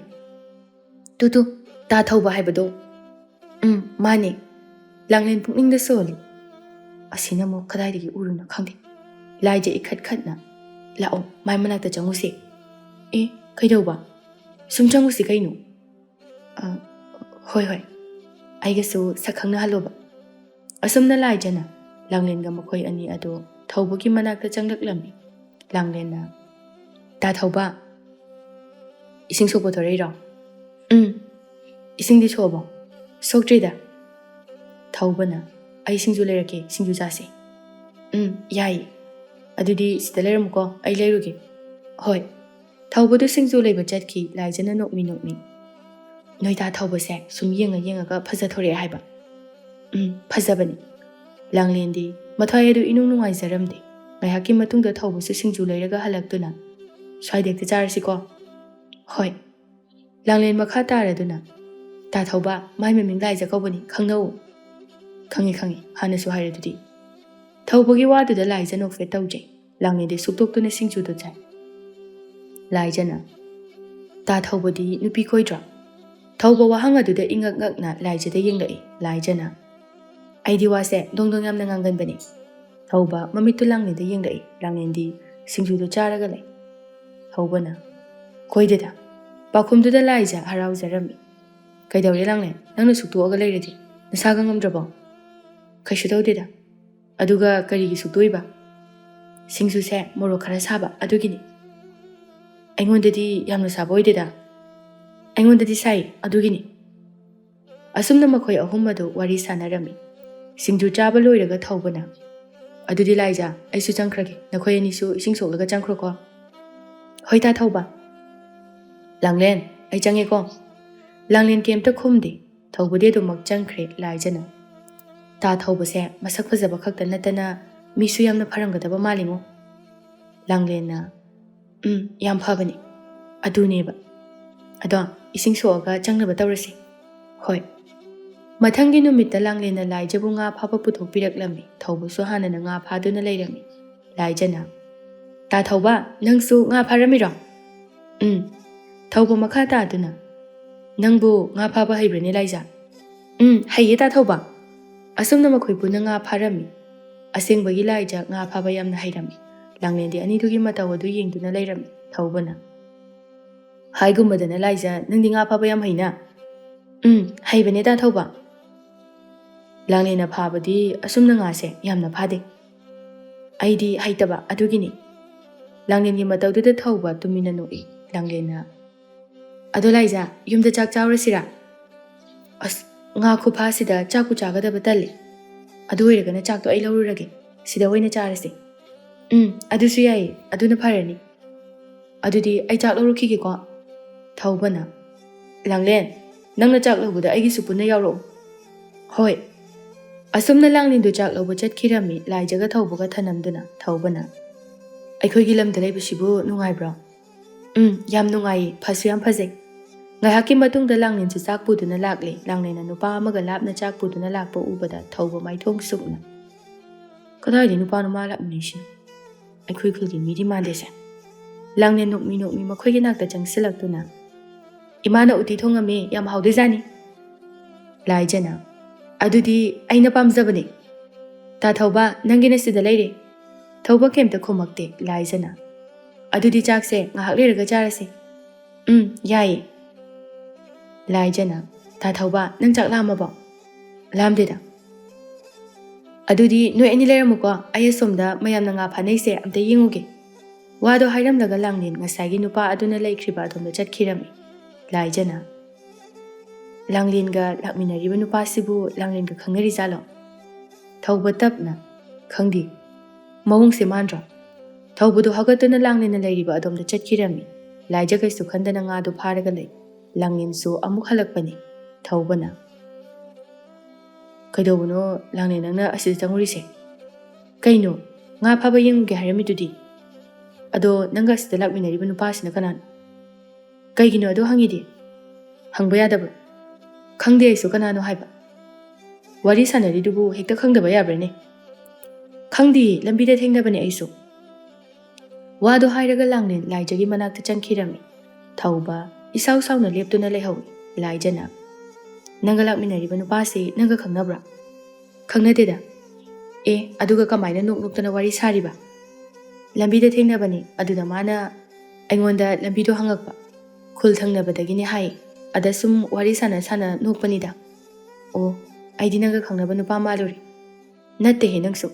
ꯇꯨ, ꯇꯨ, ꯇꯥ ꯊꯧꯕ ꯍꯥꯏꯕꯗꯣ꯫ ꯎꯝ, ꯃꯥꯅꯦ꯫ ꯂꯥꯡꯂꯦꯟ ꯄꯨꯛꯅꯤꯡꯗ ꯁꯣꯜꯂꯤ꯫ ꯑꯁꯤꯅ ꯑꯃꯨꯛ ꯀꯗꯥꯏꯗꯒꯤ ꯎꯔꯨꯅꯣ ꯈꯪꯗꯦ꯫ ꯂꯥꯏꯖ ꯏꯈꯠ ꯈꯠꯅ, "ꯂꯥꯛꯑꯣ, ꯃꯥꯏ ꯃꯅꯥꯛꯇ ꯆꯪꯉꯨꯁꯦ꯫" "ꯑꯦ, ꯀꯩꯗꯧꯕ? ꯁꯨꯝ ꯆꯪꯉꯨꯁꯤ ꯀꯩꯅꯣ꯫" "ꯑ, ꯍꯣꯏ, ꯍꯣꯏ꯫ ꯑꯩꯒꯁꯨ ꯁꯛ ꯈꯪꯅꯍꯜꯂꯣꯕ꯫" ꯑꯁꯨꯝꯅ ꯂꯥꯏꯖꯅ ꯂꯥꯡꯂꯦꯟꯒ ꯃꯈꯣꯏ ꯑꯅꯤ ꯑꯗꯨ ꯊꯧꯕꯒꯤ ꯃꯅꯥꯛꯇ ꯆꯪꯂꯛꯂꯝꯃꯤ꯫ ꯂꯥꯡꯂꯦꯟꯅ, "ꯇꯥ ꯊꯧꯕ, ꯏꯁꯤꯡ ꯁꯣꯛꯄ ꯊꯣꯔꯛꯏꯔꯣ?" "ꯎꯝ, ꯏꯁꯤꯡꯗꯤ ꯁꯣꯛꯑꯕꯣ?" "ꯁꯣꯛꯇ꯭ꯔꯤꯗ꯫" ꯊꯧꯕꯅ, "ꯑꯩ ꯁꯤꯡꯖꯨ ꯂꯩꯔꯛꯀꯦ, ꯁꯤꯡꯖꯨ ꯆꯥꯁꯦ꯫" "ꯎꯝ, ꯌꯥꯏꯌꯦ꯫ ꯑꯗꯨꯗꯤ ꯁꯤꯗ ꯂꯩꯔꯝꯃꯨꯀꯣ, ꯑꯩ ꯂꯩꯔꯨꯒꯦ꯫" "ꯍꯣꯏ꯫" ꯊꯧꯕꯗꯨ ꯁꯤꯡꯖꯨ ꯂꯩꯕ ꯆꯠꯈꯤ꯫ ꯂꯥꯏꯖꯅ ꯅꯣꯛꯃꯤ ꯅꯣꯛꯃꯤ, "ꯅꯣꯏ ꯇꯥ ꯊꯧꯕꯁꯦ ꯁꯨꯝ ꯌꯦꯡꯉ ꯌꯦꯡꯉꯒ ꯐꯖꯊꯣꯔꯛꯑꯦ ꯍꯥꯏꯕ꯫" "ꯎꯝ, ꯐꯖꯕꯅꯤ꯫" ꯂꯥꯡꯂꯦꯟꯗꯤ ꯃꯊ꯭ꯋꯥꯏ ꯑꯗꯨ ꯏꯅꯨꯡ ꯅꯨꯡꯉꯥꯏꯖꯔꯝꯗꯦ꯫ ꯉꯥꯏꯍꯥꯛꯀꯤ ꯃꯇꯨꯡꯗ ꯊꯧꯕꯁꯨ ꯁꯤꯡꯖꯨ ꯂꯩꯔꯒ ꯍꯜꯂꯛꯇꯨꯅ, "ꯁ꯭ꯋꯥꯏꯗ ꯍꯦꯛꯇ ꯆꯥꯔꯁꯤꯀꯣ?" "ꯍꯣꯏ꯫" ꯂꯥꯡꯂꯦꯟ ꯃꯈꯥ ꯇꯥꯔꯗꯨꯅ, "ꯇꯥ ꯊꯧꯕ, ꯃꯥꯏ ꯃꯃꯤꯡ ꯂꯥꯏꯖ ꯀꯧꯕꯅꯤ, ꯈꯪꯅꯧ꯫" "ꯈꯪꯉꯤ, ꯈꯪꯉꯤ, ꯍꯥꯟꯅꯁꯨ ꯍꯥꯏꯔꯗꯨꯗꯤ꯫" ꯊꯧꯕꯒꯤ ꯋꯥꯗꯨꯗ ꯂꯥꯏꯖ ꯅꯣꯛꯐꯦꯠ ꯇꯧꯖꯩ꯫ ꯂꯥꯡꯂꯦꯟꯗꯤ ꯁꯨꯛꯇꯣꯛꯇꯨꯅ ꯁꯤꯡꯖꯨꯗꯨ ꯆꯥꯏ꯫ ꯂꯥꯏꯖꯅ, "ꯇꯥ ꯊꯧꯕꯗꯤ ꯅꯨꯄꯤ ꯀꯣꯏꯗ꯭ꯔꯣ?" ꯊꯧꯕ ꯋꯥꯍꯪ ꯑꯗꯨꯗ ꯏꯉꯛ ꯉꯛꯅ ꯂꯥꯏꯖꯗ ꯌꯦꯡꯂꯛꯏ꯫ ꯂꯥꯏꯖꯅ, "ꯑꯩꯗꯤ ꯋꯥꯁꯦ ꯗꯣꯡ ꯗꯣꯡ ꯌꯥꯝꯅ ꯉꯥꯡꯒꯟꯕꯅꯤ꯫" ꯊꯧꯕ ꯃꯃꯤꯠꯇꯨ ꯂꯥꯡꯂꯦꯟꯗ ꯌꯦꯡꯂꯛꯏ꯫ ꯂꯥꯡꯂꯦꯟꯗꯤ ꯁꯤꯡꯖꯨꯗꯨ ꯆꯥꯔꯒ ꯂꯩ꯫ ꯊꯧꯕꯅ, "ꯀꯣꯏꯗꯦꯗ꯫" ꯄꯥꯎꯈꯨꯝꯗꯨꯗ ꯂꯥꯏꯖ ꯍꯔꯥꯎꯖꯔꯝꯃꯤ꯫ "ꯀꯩꯗꯧꯔꯦ ꯂꯥꯡꯂꯦꯟ? ꯅꯪꯅ ꯁꯨꯛꯇꯣꯛꯑꯒ ꯂꯩꯔꯗꯤ ꯅꯁꯥꯒ ꯉꯝꯗ꯭ꯔꯕꯣ?" "ꯀꯩꯁꯨ ꯇꯧꯗꯦꯗ꯫" "ꯑꯗꯨꯒ ꯀꯔꯤꯒꯤ ꯁꯨꯛꯇꯣꯛꯏꯕ?" "ꯁꯤꯡꯖꯨꯁꯦ ꯃꯣꯔꯣꯛ ꯈꯔ ꯁꯥꯕ ꯑꯗꯨꯒꯤꯅꯤ꯫" "ꯑꯩꯉꯣꯟꯗꯗꯤ ꯌꯥꯝꯅ ꯁꯥꯕ ꯑꯣꯏꯗꯦꯗ꯫" "ꯑꯩꯉꯣꯟꯗꯗꯤ ꯁꯥꯏ ꯑꯗꯨꯒꯤꯅꯤ꯫" ꯑꯁꯨꯝꯅ ꯃꯈꯣꯏ ꯑꯍꯨꯝ ꯑꯗꯨ ꯋꯥꯔꯤ ꯁꯥꯟꯅꯔꯝꯃꯤ꯫ ꯁꯤꯡꯖꯨ ꯆꯥꯕ ꯂꯣꯏꯔꯒ ꯊꯧꯕꯅ, "ꯑꯗꯨꯗꯤ ꯂꯥꯏꯖ, ꯑꯩꯁꯨ ꯆꯪꯈ꯭ꯔꯒꯦ, ꯅꯈꯣꯏ ꯑꯅꯤꯁꯨ ꯏꯁꯤꯡ ꯁꯣꯛꯂꯒ ꯆꯪꯈ꯭ꯔꯣꯀꯣ꯫" "ꯍꯣꯏ ꯇꯥ ꯊꯧꯕ꯫" "ꯂꯥꯡꯂꯦꯟ, ꯑꯩ ꯆꯪꯉꯦꯀꯣ꯫" ꯂꯥꯡꯂꯦꯟ ꯀꯩꯝꯇ ꯈꯨꯝꯗꯦ꯫ ꯊꯧꯕꯗꯤ ꯑꯗꯨꯃꯛ ꯆꯪꯈ꯭ꯔꯦ꯫ ꯂꯥꯏꯖꯅ, "ꯇꯥ ꯊꯧꯕꯁꯦ ꯃꯁꯛ ꯐꯖꯕ ꯈꯛꯇ ꯅꯠꯇꯅ ꯃꯤꯁꯨ ꯌꯥꯝꯅ ꯐꯔꯝꯒꯗꯕ ꯃꯥꯜꯂꯤꯉꯣ꯫" ꯂꯥꯡꯂꯦꯟꯅ, "ꯎꯝ, ꯌꯥꯝ ꯐꯕꯅꯤ꯫" "ꯑꯗꯨꯅꯦꯕ꯫ ꯑꯗꯣ ꯏꯁꯤꯡ ꯁꯣꯛꯑꯒ ꯆꯪꯅꯕ ꯇꯧꯔꯁꯤ꯫" "ꯍꯣꯏ꯫" ꯃꯊꯪꯒꯤ ꯅꯨꯃꯤꯠꯇ ꯂꯥꯡꯂꯦꯟꯅ ꯂꯥꯏꯖꯕꯨ ꯉꯥ ꯐꯥꯕ ꯄꯨꯊꯣꯛꯄꯤꯔꯛꯂꯝꯃꯤ꯫ ꯊꯧꯕꯁꯨ ꯍꯥꯟꯅꯅ ꯉꯥ ꯐꯥꯗꯨꯅ ꯂꯩꯔꯝꯃꯤ꯫ ꯂꯥꯏꯖꯅ, "ꯇꯥ ꯊꯧꯕ, ꯅꯪꯁꯨ ꯉꯥ ꯐꯥꯔꯝꯃꯤꯔꯣ?" "ꯎꯝ꯫" ꯊꯧꯕ ꯃꯈꯥ ꯇꯥꯗꯨꯅ, "ꯅꯪꯕꯨ ꯉꯥ ꯐꯥꯕ ꯍꯩꯕ꯭ꯔꯅꯦ ꯂꯥꯏꯖ?" "ꯎꯝ, ꯍꯩꯌꯦ ꯇꯥ ꯊꯧꯕ꯫" ꯑꯁꯨꯝꯅ ꯃꯈꯣꯏ ꯄꯨꯟꯅ ꯉꯥ ꯐꯥꯔꯝꯃꯤ꯫ ꯑꯁꯦꯡꯕꯒꯤ ꯂꯥꯏꯖ ꯉꯥ ꯐꯥꯕ ꯌꯥꯝꯅ ꯍꯩꯔꯝꯃꯤ꯫ ꯂꯥꯡꯂꯦꯟꯗꯤ ꯑꯅꯤꯗꯨꯒꯤ ꯃꯇꯧ ꯑꯗꯨ ꯌꯦꯡꯗꯨꯅ ꯂꯩꯔꯝꯃꯤ꯫ ꯊꯧꯕꯅ, "ꯍꯥꯏꯒꯨꯝꯕꯗꯅ ꯂꯥꯏꯖ ꯅꯪꯗꯤ ꯉꯥ ꯐꯥꯕ ꯌꯥꯝ ꯍꯩꯅ?" "ꯎꯝ, ꯍꯩꯕꯅꯦ ꯇꯥ ꯊꯧꯕ꯫" ꯂꯥꯡꯂꯦꯟꯅ ꯐꯥꯕꯗꯤ ꯑꯁꯨꯝꯅ ꯉꯥꯁꯦ ꯌꯥꯝꯅ ꯐꯥꯗꯦ꯫ "ꯑꯩꯗꯤ ꯍꯩꯇꯕ ꯑꯗꯨꯒꯤꯅꯤ꯫" ꯂꯥꯡꯂꯦꯟꯒꯤ ꯃꯇꯧꯗꯨꯗ ꯊꯧꯕ ꯇꯨꯃꯤꯟꯅ ꯅꯣꯛꯏ꯫ ꯂꯥꯡꯂꯦꯟꯅ, "ꯑꯗꯣ ꯂꯥꯏꯖ, ꯌꯨꯝꯗ ꯆꯥꯛ ꯆꯥꯎꯔꯁꯤꯔꯥ?" "ꯑꯁ, ꯉꯥ ꯈꯨꯐꯥꯁꯤꯗ ꯆꯥꯛꯄꯨ ꯆꯥꯒꯗꯕ ꯇꯜꯂꯤ꯫ ꯑꯗꯨ ꯑꯣꯏꯔꯒꯅ ꯆꯥꯛꯇꯣ ꯑꯩ ꯂꯧꯔꯨꯔꯒꯦ꯫ ꯁꯤꯗ ꯑꯣꯏꯅ ꯆꯥꯔꯁꯦ꯫" "ꯎꯝ, ꯑꯗꯨꯁꯨ ꯌꯥꯏꯌꯦ꯫ ꯑꯗꯨꯅ ꯐꯔꯅꯤ꯫ ꯑꯗꯨꯗꯤ ꯑꯩ ꯆꯥꯛ ꯂꯧꯔꯨꯈꯤꯒꯦꯀꯣ꯫" ꯊꯧꯕꯅ, "ꯂꯥꯡꯂꯦꯟ, ꯅꯪꯅ ꯆꯥꯛ ꯂꯧꯕꯗ ꯑꯩꯒꯤꯁꯨ ꯄꯨꯟꯅ ꯌꯥꯎꯔꯛꯑꯣ꯫" "ꯍꯣꯏ꯫" ꯑꯁꯨꯝꯅ ꯂꯥꯡꯂꯦꯟꯗꯨ ꯆꯥꯛ ꯂꯧꯕ ꯆꯠꯈꯤꯔꯝꯃꯤ꯫ ꯂꯥꯏꯖꯒ ꯊꯧꯕꯒ ꯊꯅꯝꯗꯨꯅ ꯊꯧꯕꯅ, "ꯑꯩꯈꯣꯏꯒꯤ ꯂꯝꯗ ꯂꯩꯕꯁꯤꯕꯨ ꯅꯨꯡꯉꯥꯏꯕ꯭ꯔꯣ?" "ꯎꯝ, ꯌꯥꯝ ꯅꯨꯡꯉꯥꯏꯌꯦ꯫ ꯐꯁꯨ ꯌꯥꯝ ꯐꯖꯩ꯫" ꯉꯥꯏꯍꯥꯛꯀꯤ ꯃꯇꯨꯡꯗ ꯂꯥꯡꯂꯦꯟꯁꯨ ꯆꯥꯛ ꯄꯨꯗꯨꯅ ꯂꯥꯛꯂꯦ꯫ ꯂꯥꯡꯂꯦꯟꯅ ꯅꯨꯄꯥ ꯑꯃꯒ ꯂꯥꯞꯅ ꯆꯥꯛ ꯄꯨꯗꯨꯅ ꯂꯥꯛꯄ ꯎꯕꯗ ꯊꯧꯕ ꯃꯥꯏꯊꯣꯡ ꯁꯨꯛꯅ, "ꯀꯗꯥꯏꯗ ꯅꯨꯄꯥꯅꯣ ꯃꯥ ꯂꯥꯛꯃꯤꯟꯅꯩꯁꯤꯅ? ꯑꯩꯈꯣꯏ ꯈꯨꯜꯒꯤ ꯃꯤꯗꯤ ꯃꯥꯟꯗꯦꯁꯦ꯫" ꯂꯥꯡꯂꯦꯟ ꯅꯣꯛꯃꯤ ꯅꯣꯛꯃꯤ ꯃꯈꯣꯏꯒꯤ ꯅꯥꯛꯇ ꯆꯪꯁꯤꯜꯂꯛꯇꯨꯅ, "ꯏꯃꯥꯅ ꯎꯇꯤ ꯊꯣꯡꯉꯝꯃꯦ, ꯌꯥꯝ ꯍꯥꯎꯗꯣꯏꯖꯥꯅꯤ꯫" ꯂꯥꯏꯖꯅ, "ꯑꯗꯨꯗꯤ ꯑꯩꯅ ꯄꯥꯝꯖꯕꯅꯦ꯫ ꯇꯥ ꯊꯧꯕ, ꯅꯪꯒꯤꯅ ꯁꯤꯗ ꯂꯩꯔꯦ꯫" ꯊꯧꯕ ꯀꯩꯝꯇ ꯈꯨꯝꯃꯛꯇꯦ꯫ ꯂꯥꯏꯖꯅ, "ꯑꯗꯨꯗꯤ ꯆꯥꯛꯁꯦ ꯉꯥꯏꯍꯥꯛ ꯂꯩꯔꯒ ꯆꯥꯔꯁꯦ꯫" "ꯎꯝ, ꯌꯥꯏꯌꯦ꯫" ꯂꯥꯏꯖꯅ, "ꯇꯥ ꯊꯧꯕ, ꯅꯪ ꯆꯥꯛ ꯂꯥꯝꯃꯕꯣ?" "ꯂꯥꯝꯗꯦꯗ꯫" "ꯑꯗꯨꯗꯤ ꯅꯣꯏ ꯑꯅꯤ ꯂꯩꯔꯝꯃꯨꯀꯣ, ꯑꯩ ꯑꯁꯣꯝꯗ ꯃꯌꯥꯝꯅ ꯉꯥ ꯐꯥꯅꯩꯁꯦ ꯑꯝꯇ ꯌꯦꯡꯉꯨꯒꯦ꯫" ꯋꯥꯗꯣ ꯍꯥꯏꯔꯝꯂꯒ ꯂꯥꯡꯂꯦꯟ ꯉꯁꯥꯏꯒꯤ ꯅꯨꯄꯥ ꯑꯗꯨꯅ ꯂꯩꯈ꯭ꯔꯤꯕ ꯑꯗꯣꯝꯗ ꯆꯠꯈꯤꯔꯝꯃꯤ꯫ ꯂꯥꯏꯖꯅ, "ꯂꯥꯡꯂꯦꯟꯒ ꯂꯥꯛꯃꯤꯟꯅꯔꯤꯕ ꯅꯨꯄꯥꯁꯤꯕꯨ ꯂꯥꯡꯂꯦꯟꯒ ꯈꯪꯅꯔꯤꯖꯥꯠꯂꯣ?" ꯊꯧꯕ ꯇꯞꯅ, "ꯈꯪꯗꯦ꯫ ꯃꯑꯣꯡꯁꯦ ꯃꯥꯟꯗ꯭ꯔꯣ?" ꯊꯧꯕꯗꯨ ꯍꯥꯒꯠꯇꯨꯅ ꯂꯥꯡꯂꯦꯟꯅ ꯂꯩꯔꯤꯕ ꯑꯗꯣꯝꯗ ꯆꯠꯈꯤꯔꯝꯃꯤ꯫ ꯂꯥꯏꯖ ꯀꯩꯁꯨ ꯈꯟꯗꯅ ꯉꯥꯗꯨ ꯐꯥꯔꯒ ꯂꯩ꯫ ꯂꯥꯡꯂꯦꯟꯁꯨ ꯑꯃꯨꯛ ꯍꯜꯂꯛꯄꯅꯤ꯫ ꯊꯧꯕꯅ, "ꯀꯩꯗꯧꯕꯅꯣ ꯂꯥꯡꯂꯦꯟ, ꯅꯪꯅ ꯑꯁꯤꯗ ꯆꯪꯉꯨꯔꯤꯁꯦ? ꯀꯩꯅꯣ, ꯉꯥ ꯐꯥꯕ ꯌꯦꯡꯉꯨꯒꯦ ꯍꯥꯏꯔꯝꯃꯤꯗꯨꯗꯤ? ꯑꯗꯣ ꯅꯪꯒ ꯑꯁꯤꯗ ꯂꯥꯛꯃꯤꯟꯅꯔꯤꯕ ꯅꯨꯄꯥꯁꯤꯅ ꯀꯅꯥꯅꯣ? ꯀꯩꯒꯤꯅꯣ ꯑꯗꯨ ꯍꯪꯉꯤꯗꯤ? ꯍꯪꯕ ꯌꯥꯗꯕ꯭ꯔꯣ?" "ꯈꯪꯗꯦ ꯑꯩꯁꯨ ꯀꯅꯥꯅꯣ ꯍꯥꯏꯕ꯫ ꯋꯥꯔꯤ ꯁꯥꯟꯅꯔꯤꯗꯨꯕꯨ ꯍꯦꯛꯇ ꯈꯪꯗꯕ ꯌꯥꯕ꯭ꯔꯥꯅꯦ? ꯈꯪꯗꯤꯌꯦ, ꯂꯝꯕꯤꯗ ꯊꯦꯡꯅꯕꯅꯦ ꯑꯩꯁꯨ꯫ ꯋꯥꯗꯣ ꯍꯥꯏꯔꯒ ꯂꯥꯡꯂꯦꯟ ꯂꯥꯏꯖꯒꯤ ꯃꯅꯥꯛꯇ ꯆꯪꯈꯤꯔꯝꯃꯤ꯫ ꯊꯧꯕ ꯏꯁꯥꯎ ꯁꯥꯎꯅ ꯂꯦꯞꯇꯨꯅ ꯂꯩꯍꯧꯏ꯫ ꯂꯥꯏꯖꯅ, "ꯅꯪꯒ ꯂꯥꯛꯃꯤꯟꯅꯔꯤꯕ ꯅꯨꯄꯥꯁꯤ ꯅꯪꯒ ꯈꯪꯅꯕ꯭ꯔꯥ?" "ꯈꯪꯅꯗꯦꯗ꯫ ꯑꯦ, ꯑꯗꯨꯒ ꯀꯃꯥꯏꯅ ꯅꯣꯛ ꯅꯣꯛꯇꯅ ꯋꯥꯔꯤ ꯁꯥꯔꯤꯕ?" "ꯂꯝꯕꯤꯗ ꯊꯦꯡꯅꯕꯅꯤ, ꯑꯗꯨꯗ ꯃꯥꯅ ꯑꯩꯉꯣꯟꯗ ꯂꯝꯕꯤꯗꯣ ꯍꯪꯉꯛꯄ꯫ ꯈꯨꯜ ꯊꯪꯅꯕꯗꯒꯤꯅꯦ ꯍꯥꯏ꯫ ꯑꯗ ꯁꯨꯝ ꯋꯥꯔꯤ ꯁꯥꯟꯅ ꯁꯥꯟꯅ ꯅꯣꯛꯄꯅꯤꯗ꯫" "ꯑꯣ, ꯑꯩꯗꯤ ꯅꯪꯒ ꯈꯪꯅꯕ ꯅꯨꯄꯥ ꯃꯥꯜꯂꯨꯔꯦ꯫" "ꯅꯠꯇꯦꯍꯦ ꯅꯪꯁꯨ꯫"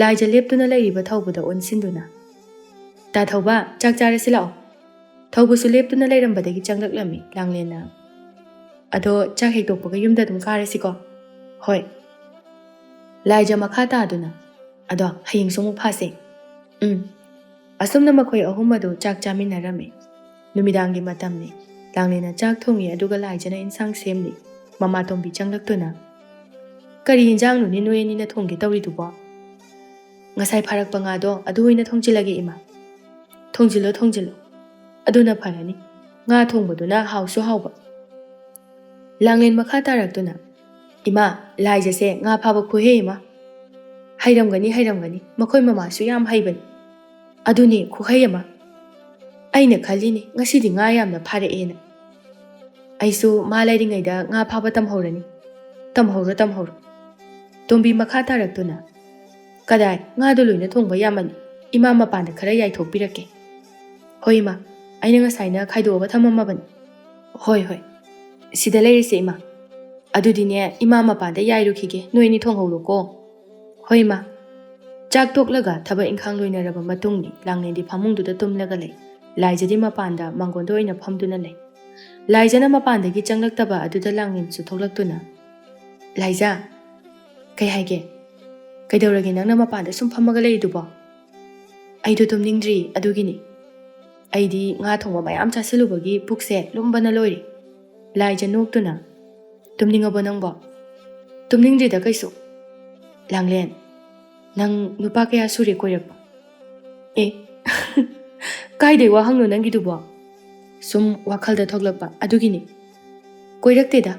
ꯂꯥꯏꯖ ꯂꯦꯞꯇꯨꯅ ꯂꯩꯔꯤꯕ ꯊꯧꯕꯗ ꯑꯣꯟꯁꯤꯟꯗꯨꯅ, "ꯇꯥ ꯊꯧꯕ, ꯆꯥꯛ ꯆꯥꯔꯁꯤ ꯂꯥꯛꯑꯣ꯫" ꯊꯧꯕꯁꯨ ꯂꯦꯞꯇꯨꯅ ꯂꯩꯔꯝꯕꯗꯒꯤ ꯆꯪꯂꯛꯂꯝꯃꯤ ꯂꯥꯡꯂꯦꯟꯅ꯫ "ꯑꯗꯣ ꯆꯥꯛ ꯍꯦꯛ ꯇꯣꯛꯄꯒ ꯌꯨꯝꯗ ꯑꯗꯨꯝ ꯀꯥꯔꯁꯤꯀꯣ?" "ꯍꯣꯏ꯫" ꯂꯥꯏꯖ ꯃꯈꯥ ꯇꯥꯗꯨꯅ, "ꯑꯗꯣ ꯍꯌꯦꯡꯁꯨ ꯑꯃꯨꯛ ꯐꯥꯁꯦ꯫" "ꯎꯝ꯫" ꯑꯁꯨꯝꯅ ꯃꯈꯣꯏ ꯑꯍꯨꯝ ꯑꯗꯨ ꯆꯥꯛ ꯆꯥꯃꯤꯟꯅꯔꯝꯃꯤ꯫ ꯅꯨꯃꯤꯗꯥꯡꯒꯤ ꯃꯇꯝꯅꯤ꯫ ꯂꯥꯡꯂꯦꯟꯅ ꯆꯥꯛ ꯊꯣꯡꯉꯤ, ꯑꯗꯨꯒ ꯂꯥꯏꯖꯅ ꯏꯟꯁꯥꯡ ꯁꯦꯝꯂꯤ꯫ ꯃꯃꯥꯇꯣꯝꯕꯤ ꯆꯪꯂꯛꯇꯨꯅ, "ꯀꯔꯤ ꯏꯟꯖꯥꯡꯅꯣꯅꯦ ꯅꯣꯏ ꯑꯅꯤꯅ ꯊꯣꯡꯒꯦ ꯇꯧꯔꯤꯗꯨꯕꯣ?" "ꯉꯁꯥꯏ ꯐꯥꯔꯛꯄ ꯉꯥꯗꯣ ꯑꯗꯨ ꯑꯣꯏꯅ ꯊꯣꯡꯖꯤꯜꯂꯒꯦ, ꯏꯃꯥ꯫" "ꯊꯣꯡꯖꯤꯜꯂꯣ, ꯊꯣꯡꯖꯤꯜꯂꯣ꯫ ꯑꯗꯨꯅ ꯐꯔꯅꯤ꯫ ꯉꯥ ꯊꯣꯡꯕꯗꯨꯅ ꯍꯥꯎꯁꯨ ꯍꯥꯎꯕ꯫" ꯂꯥꯡꯂꯦꯟ ꯃꯈꯥ ꯇꯥꯔꯛꯇꯨꯅ, "ꯏꯃꯥ, ꯂꯥꯏꯖꯁꯦ ꯉꯥ ꯐꯥꯕ ꯈꯨꯍꯩ ꯑꯃ꯫" "ꯍꯩꯔꯝꯒꯅꯤ, ꯍꯩꯔꯝꯒꯅꯤ꯫ ꯃꯈꯣꯏ ꯃꯃꯥꯁꯨ ꯌꯥꯝ ꯍꯩꯕꯅꯤ꯫" "ꯑꯗꯨꯅꯦ, ꯈꯨꯍꯩ ꯑꯃ꯫ ꯑꯩꯅ ꯈꯜꯂꯤꯅꯦ, ꯉꯁꯤꯗꯤ ꯉꯥ ꯌꯥꯝꯅ ꯐꯥꯔꯛꯑꯦꯅ꯫ ꯑꯩꯁꯨ ꯃꯥ ꯂꯩꯔꯤꯉꯩꯗ ꯉꯥ ꯐꯥꯕ ꯇꯝꯍꯧꯔꯅꯤ꯫" "ꯇꯝꯍꯧꯔꯣ, ꯇꯝꯍꯧꯔꯣ꯫" ꯇꯣꯝꯕꯤ ꯃꯈꯥ ꯇꯥꯔꯛꯇꯨꯅ, "ꯀꯗꯥꯏ, ꯉꯥꯗꯣ ꯂꯣꯏꯅ ꯊꯣꯡꯕ ꯌꯥꯝꯃꯅꯤ꯫ ꯏꯃꯥ ꯃꯄꯥꯟꯗ ꯈꯔ ꯌꯥꯏꯊꯣꯛꯄꯤꯔꯛꯀꯦ꯫" "ꯍꯣꯏ, ꯏꯃꯥ꯫ ꯑꯩꯅ ꯉꯁꯥꯏꯅ ꯈꯥꯏꯗꯣꯛꯑꯒ ꯊꯝꯃꯝꯃꯕꯅꯤ꯫" "ꯍꯣꯏ, ꯍꯣꯏ꯫ ꯁꯤꯗ ꯂꯩꯔꯤꯁꯦ, ꯏꯃꯥ꯫ ꯑꯗꯨꯗꯤꯅꯦ, ꯏꯃꯥ ꯃꯄꯥꯟꯗ ꯌꯥꯏꯔꯨꯈꯤꯒꯦ꯫ ꯅꯣꯏ ꯑꯅꯤ ꯊꯣꯡꯍꯧꯔꯣꯀꯣ꯫" "ꯍꯣꯏ, ꯏꯃꯥ꯫" ꯆꯥꯛ ꯇꯣꯛꯂꯒ ꯊꯕꯛ ꯏꯪꯈꯥꯡ ꯂꯣꯏꯅꯔꯕ ꯃꯇꯨꯡꯅꯤ꯫ ꯂꯥꯡꯂꯦꯟꯗꯤ ꯐꯃꯨꯡꯗꯨꯗ ꯇꯨꯝꯂꯒ ꯂꯩ꯫ ꯂꯥꯏꯖꯗꯤ ꯃꯄꯥꯟꯗ ꯃꯥꯡꯒꯣꯟꯗ ꯑꯣꯏꯅ ꯐꯝꯗꯨꯅ ꯂꯩ꯫ ꯂꯥꯏꯖꯅ ꯃꯄꯥꯟꯗꯒꯤ ꯆꯪꯂꯛꯇꯕ ꯑꯗꯨꯗ ꯂꯥꯡꯂꯦꯟꯁꯨ ꯊꯣꯛꯂꯛꯇꯨꯅ, "ꯂꯥꯏꯖ, ꯀꯩ ꯍꯥꯏꯒꯦ? ꯀꯩꯗꯧꯔꯒꯦ ꯅꯪꯅ ꯃꯄꯥꯟꯗ ꯁꯨꯝ ꯐꯝꯃꯒ ꯂꯩꯔꯤꯗꯨꯕꯣ?" "ꯑꯩꯗꯣ ꯇꯨꯝꯅꯤꯡꯗ꯭ꯔꯤ, ꯑꯗꯨꯒꯤꯅꯤ꯫ ꯑꯩꯗꯤ ꯉꯥ ꯊꯣꯡꯕ ꯃꯌꯥꯝ ꯆꯥꯁꯤꯜꯂꯨꯕꯒꯤ ꯄꯨꯛꯁꯦ ꯂꯨꯝꯕꯅ ꯂꯣꯏꯔꯦ꯫" ꯂꯥꯏꯖ ꯅꯣꯛꯇꯨꯅ, "ꯇꯨꯝꯅꯤꯡꯉꯕꯣ ꯅꯪꯕꯣ?" "ꯇꯨꯝꯅꯤꯡꯗ꯭ꯔꯤꯗ ꯀꯩꯁꯨ꯫" "ꯂꯥꯡꯂꯦꯟ, ꯅꯪ ꯅꯨꯄꯥ ꯀꯌꯥ ꯁꯨꯔꯦ ꯀꯣꯏꯔꯛꯄ?" "ꯑꯦ, ꯀꯥꯏꯗꯩ ꯋꯥꯍꯪꯅꯣ ꯅꯪꯒꯤꯗꯨꯕꯣ?" ꯁꯨꯝ ꯋꯥꯈꯜꯗ ꯊꯣꯛꯂꯛꯄ ꯑꯗꯨꯒꯤꯅꯤ꯫ "ꯀꯣꯏꯔꯛꯇꯦꯗ꯫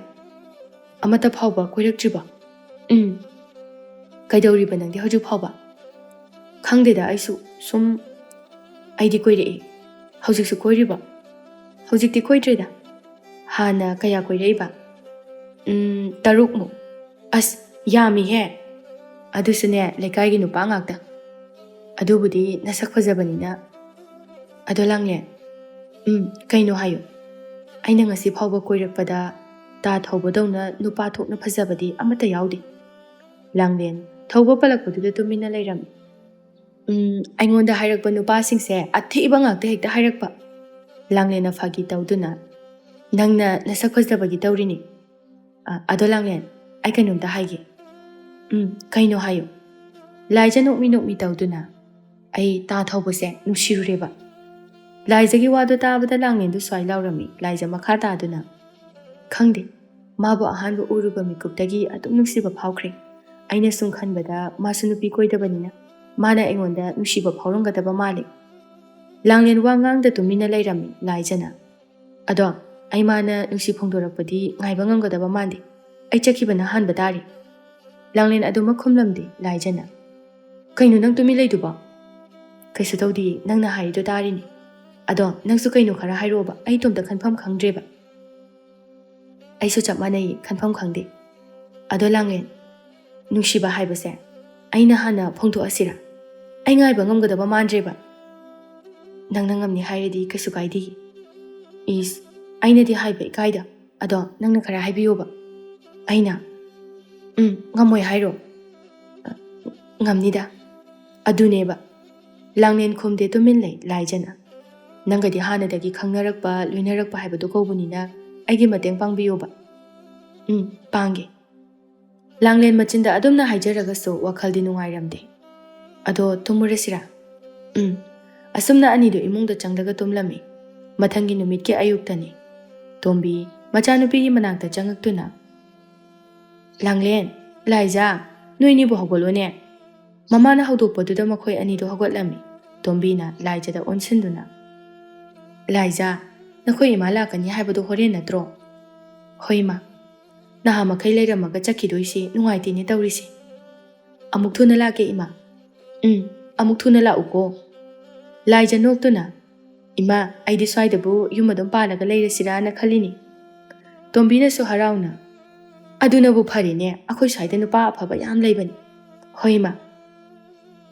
ꯑꯃꯠꯇ ꯐꯥꯎꯕ ꯀꯣꯏꯔꯛꯇ꯭ꯔꯤꯕꯣ?" "ꯎꯝ꯫ ꯀꯩꯗꯧꯔꯤꯕ ꯅꯪꯗꯤ ꯍꯧꯖꯤꯛ ꯐꯥꯎꯕ?" "ꯈꯪꯗꯦꯗ, ꯑꯩꯁꯨ ꯁꯨꯝ, ꯑꯩꯗꯤ ꯀꯣꯏꯔꯛꯏ꯫ ꯍꯧꯖꯤꯛꯁꯨ ꯀꯣꯏꯔꯤꯕꯣ?" "ꯍꯧꯖꯤꯛꯇꯤ ꯀꯣꯏꯗ꯭ꯔꯦꯗ꯫" "ꯍꯥꯟꯅ ꯀꯌꯥ ꯀꯣꯏꯔꯛꯏꯕ?" "ꯎꯝ, ꯇꯔꯨꯛꯃꯨꯛ꯫" "ꯑꯁ, ꯌꯥꯝꯃꯤꯍꯦ꯫ ꯑꯗꯨꯁꯨꯅꯦ, ꯂꯩꯀꯥꯏꯒꯤ ꯅꯨꯄꯥ ꯉꯥꯛꯇ꯫ ꯑꯗꯨꯕꯨꯗꯤ ꯅꯁꯛ ꯐꯖꯕꯅꯤꯅ꯫" "ꯑꯗꯣ ꯂꯥꯡꯂꯦꯟ꯫" "ꯎꯝ, ꯀꯩꯅꯣ ꯍꯥꯏꯌꯨ꯫" "ꯑꯩꯅ ꯉꯁꯤ ꯐꯥꯎꯕ ꯀꯣꯏꯔꯛꯄꯗ ꯇꯥ ꯊꯧꯕꯗꯧꯅ ꯅꯨꯄꯥ ꯊꯣꯛꯅ ꯐꯖꯕꯗꯤ ꯑꯃꯠꯇ ꯌꯥꯎꯗꯦ꯫" ꯂꯥꯡꯂꯦꯟ ꯊꯧꯕ ꯄꯜꯂꯛꯄꯗꯨꯗ ꯇꯨꯃꯤꯟꯅ ꯂꯩꯔꯝꯃꯤ꯫ "ꯎꯝ, ꯑꯩꯉꯣꯟꯗ ꯍꯥꯏꯔꯛꯄ ꯅꯨꯄꯥꯁꯤꯡꯁꯦ ꯑꯊꯤꯕ ꯉꯥꯛꯇ ꯍꯦꯛꯇ ꯍꯥꯏꯔꯛꯄ꯫" ꯂꯥꯡꯂꯦꯟꯅ ꯐꯥꯒꯤ ꯇꯧꯗꯨꯅ꯫ "ꯅꯪꯅ ꯅꯁꯛ ꯐꯖꯕꯒꯤ ꯇꯧꯔꯤꯅꯤ꯫ ꯑ, ꯑꯗꯣ ꯂꯥꯡꯂꯦꯟ, ꯑꯩ ꯀꯩꯅꯣꯝꯇ ꯍꯥꯏꯒꯦ꯫" "ꯎꯝ, ꯀꯩꯅꯣ ꯍꯥꯏꯌꯨ꯫" ꯂꯥꯏꯖ ꯅꯣꯛꯃꯤ ꯅꯣꯛꯃꯤ ꯇꯧꯗꯨꯅ꯫ "ꯑꯩ ꯇꯥ ꯊꯧꯕꯁꯦ ꯅꯨꯡꯁꯤꯔꯨꯔꯦꯕ꯫" ꯂꯥꯏꯖꯒꯤ ꯋꯥꯗꯣ ꯇꯥꯕꯗ ꯂꯥꯡꯂꯦꯟꯗꯨ ꯁ꯭ꯋꯥꯏ ꯂꯥꯎꯔꯝꯃꯤ꯫ ꯂꯥꯏꯖ ꯃꯈꯥ ꯇꯥꯗꯨꯅ, "ꯈꯪꯗꯦ, ꯃꯥꯕꯨ ꯑꯍꯥꯟꯕ ꯎꯔꯨꯕ ꯃꯤꯀꯨꯞꯇꯒꯤ ꯑꯗꯨꯝ ꯅꯨꯡꯁꯤꯕ ꯐꯥꯎꯈ꯭ꯔꯦ꯫ ꯑꯩꯅ ꯁꯨꯝ ꯈꯟꯕꯗ ꯃꯥꯁꯨ ꯅꯨꯄꯤ ꯀꯣꯏꯗꯕꯅꯤꯅ ꯃꯥꯅ ꯑꯩꯉꯣꯟꯗ ꯅꯨꯡꯁꯤꯕ ꯐꯥꯎꯔꯝꯒꯗꯕ ꯃꯥꯜꯂꯦ꯫" ꯂꯥꯡꯂꯦꯟ ꯋꯥ ꯉꯥꯡꯗ ꯇꯨꯃꯤꯟꯅ ꯂꯩꯔꯝꯃꯤ꯫ ꯂꯥꯏꯖꯅ, "ꯑꯗꯣ ꯑꯩ ꯃꯥꯅ ꯅꯨꯡꯁꯤ ꯐꯣꯡꯗꯣꯔꯛꯄꯗꯤ ꯉꯥꯏꯕ ꯉꯝꯒꯗꯕ ꯃꯥꯟꯗꯦ꯫ ꯑꯩ ꯆꯠꯈꯤꯕꯅ ꯍꯥꯟꯕ ꯇꯥꯔꯦ꯫" ꯂꯥꯡꯂꯦꯟ ꯑꯗꯨꯃꯛ ꯈꯨꯝꯂꯝꯗꯦ꯫ ꯂꯥꯏꯖꯅ, "ꯀꯩꯅꯣ ꯅꯪ ꯇꯨꯃꯤꯟ ꯂꯩꯗꯨꯕꯣ?" "ꯀꯩꯁꯨ ꯇꯧꯗꯤꯌꯦ, ꯅꯪꯅ ꯍꯥꯏꯔꯤꯗꯣ ꯇꯥꯔꯤꯅꯦ꯫ ꯑꯗꯣ ꯅꯪꯁꯨ ꯀꯩꯅꯣ ꯈꯔ ꯍꯥꯏꯔꯛꯑꯣꯕ, ꯑꯩ ꯏꯇꯣꯝꯇ ꯈꯟꯐꯝ ꯈꯪꯗ꯭ꯔꯦꯕ꯫" "ꯑꯩꯁꯨ ꯆꯞ ꯃꯥꯟꯅꯩꯌꯦ, ꯈꯟꯐꯝ ꯈꯪꯗꯦ꯫ ꯑꯗꯣ ꯂꯥꯡꯂꯦꯟ, ꯅꯨꯡꯁꯤꯕ ꯍꯥꯏꯕꯁꯦ ꯑꯩꯅ ꯍꯥꯟꯅ ꯐꯣꯡꯗꯣꯛꯑꯁꯤꯔꯥ? ꯑꯩ ꯉꯥꯏꯕ ꯉꯝꯒꯗꯕ ꯃꯥꯟꯗ꯭ꯔꯦꯕ꯫" "ꯅꯪꯅ ꯉꯝꯅꯤ ꯍꯥꯏꯔꯗꯤ ꯀꯩꯁꯨ ꯀꯥꯏꯗꯦ꯫" "ꯏꯁ, ꯑꯩꯅꯗꯤ ꯍꯥꯏꯕ ꯏꯀꯥꯏꯗ꯫ ꯑꯗꯣ ꯅꯪꯅ ꯈꯔ ꯍꯥꯏꯕꯤꯌꯣꯕ꯫" "ꯑꯩꯅ? ꯎꯝ, ꯉꯝꯃꯣꯏ ꯍꯥꯏꯔꯣ?" "ꯉꯝꯅꯤꯗ꯫" "ꯑꯗꯨꯅꯦꯕ꯫" ꯂꯥꯡꯂꯦꯟ ꯈꯨꯝꯗꯦ, ꯇꯨꯃꯤꯟ ꯂꯩ꯫ ꯂꯥꯏꯖꯅ, "ꯅꯪꯒꯗꯤ ꯍꯥꯟꯅꯗꯒꯤ ꯈꯪꯅꯔꯛꯄ, ꯂꯣꯏꯅꯔꯛꯄ ꯍꯥꯏꯕꯗꯨ ꯀꯧꯕꯅꯤꯅ ꯑꯩꯒꯤ ꯃꯇꯦꯡ ꯄꯥꯡꯕꯤꯌꯣꯕ꯫" "ꯎꯝ, ꯄꯥꯡꯒꯦ꯫" ꯂꯥꯡꯂꯦꯟ ꯃꯆꯤꯟꯗ ꯑꯗꯨꯝꯅ ꯍꯥꯏꯖꯔꯒꯁꯨ ꯋꯥꯈꯜꯗꯤ ꯅꯨꯡꯉꯥꯏꯔꯝꯗꯦ꯫ "ꯑꯗꯣ ꯇꯨꯝꯃꯨꯔꯁꯤꯔꯥ?" "ꯎꯝ꯫" ꯑꯁꯨꯝꯅ ꯑꯅꯤꯗꯨ ꯏꯃꯨꯡꯗ ꯆꯪꯂꯒ ꯇꯨꯝꯂꯝꯃꯤ꯫ ꯃꯊꯪꯒꯤ ꯅꯨꯃꯤꯠꯀꯤ ꯑꯌꯨꯛꯇꯅꯤ꯫ ꯇꯣꯝꯕꯤ ꯃꯆꯥꯅꯨꯄꯤꯒꯤ ꯃꯅꯥꯛꯇ ꯆꯪꯉꯛꯇꯨꯅ, "ꯂꯥꯡꯂꯦꯟ, ꯂꯥꯏꯖꯥ, ꯅꯣꯏꯅꯤꯕꯨ ꯍꯧꯒꯠꯂꯣꯅꯦ꯫" ꯃꯃꯥꯅ ꯍꯧꯗꯣꯛꯄꯗꯨꯗ ꯃꯈꯣꯏ ꯑꯅꯤꯗꯨ ꯍꯧꯒꯠꯂꯝꯃꯤ꯫ ꯇꯣꯝꯕꯤꯅ ꯂꯥꯏꯖꯥꯗ ꯑꯣꯟꯁꯤꯟꯗꯨꯅ, "ꯂꯥꯏꯖꯥ, ꯅꯈꯣꯏ ꯏꯃꯥ ꯂꯥꯛꯀꯅꯤ ꯍꯥꯏꯕꯗꯨ ꯍꯣꯔꯦꯟ ꯅꯠꯇ꯭ꯔꯣ?" "ꯍꯣꯏ, ꯏꯃꯥ꯫" ꯅꯍꯥ ꯃꯈꯩ ꯂꯩꯔꯝꯃꯒ ꯆꯠꯈꯤꯗꯣꯏꯁꯤ ꯅꯨꯡꯉꯥꯏꯇꯦꯅꯦ ꯇꯧꯔꯤꯁꯦ꯫ ꯑꯃꯨꯛ ꯊꯨꯅ ꯂꯥꯛꯀꯦ, ꯏꯃꯥ꯫ ꯎꯝ, ꯑꯃꯨꯛ ꯊꯨꯅ ꯂꯥꯛꯎꯀꯣ꯫ ꯂꯥꯏꯖ ꯅꯣꯛꯇꯨꯅ, "ꯏꯃꯥ, ꯑꯩꯗꯤ ꯁ꯭ꯋꯥꯏꯗꯕꯨ ꯌꯨꯝ ꯑꯗꯨꯝ ꯄꯥꯜꯂꯒ ꯂꯩꯔꯁꯤꯔꯥꯅ ꯈꯜꯂꯤꯅꯤ꯫" ꯇꯣꯝꯕꯤꯅꯁꯨ ꯍꯔꯥꯎꯅ, "ꯑꯗꯨꯅꯕꯨ ꯐꯔꯦꯅꯦ, ꯑꯩꯈꯣꯏ ꯁ꯭ꯋꯥꯏꯗ ꯅꯨꯄꯥ ꯑꯐꯕ ꯌꯥꯝ ꯂꯩꯕꯅꯤ꯫" "ꯍꯣꯏ, ꯏꯃꯥ꯫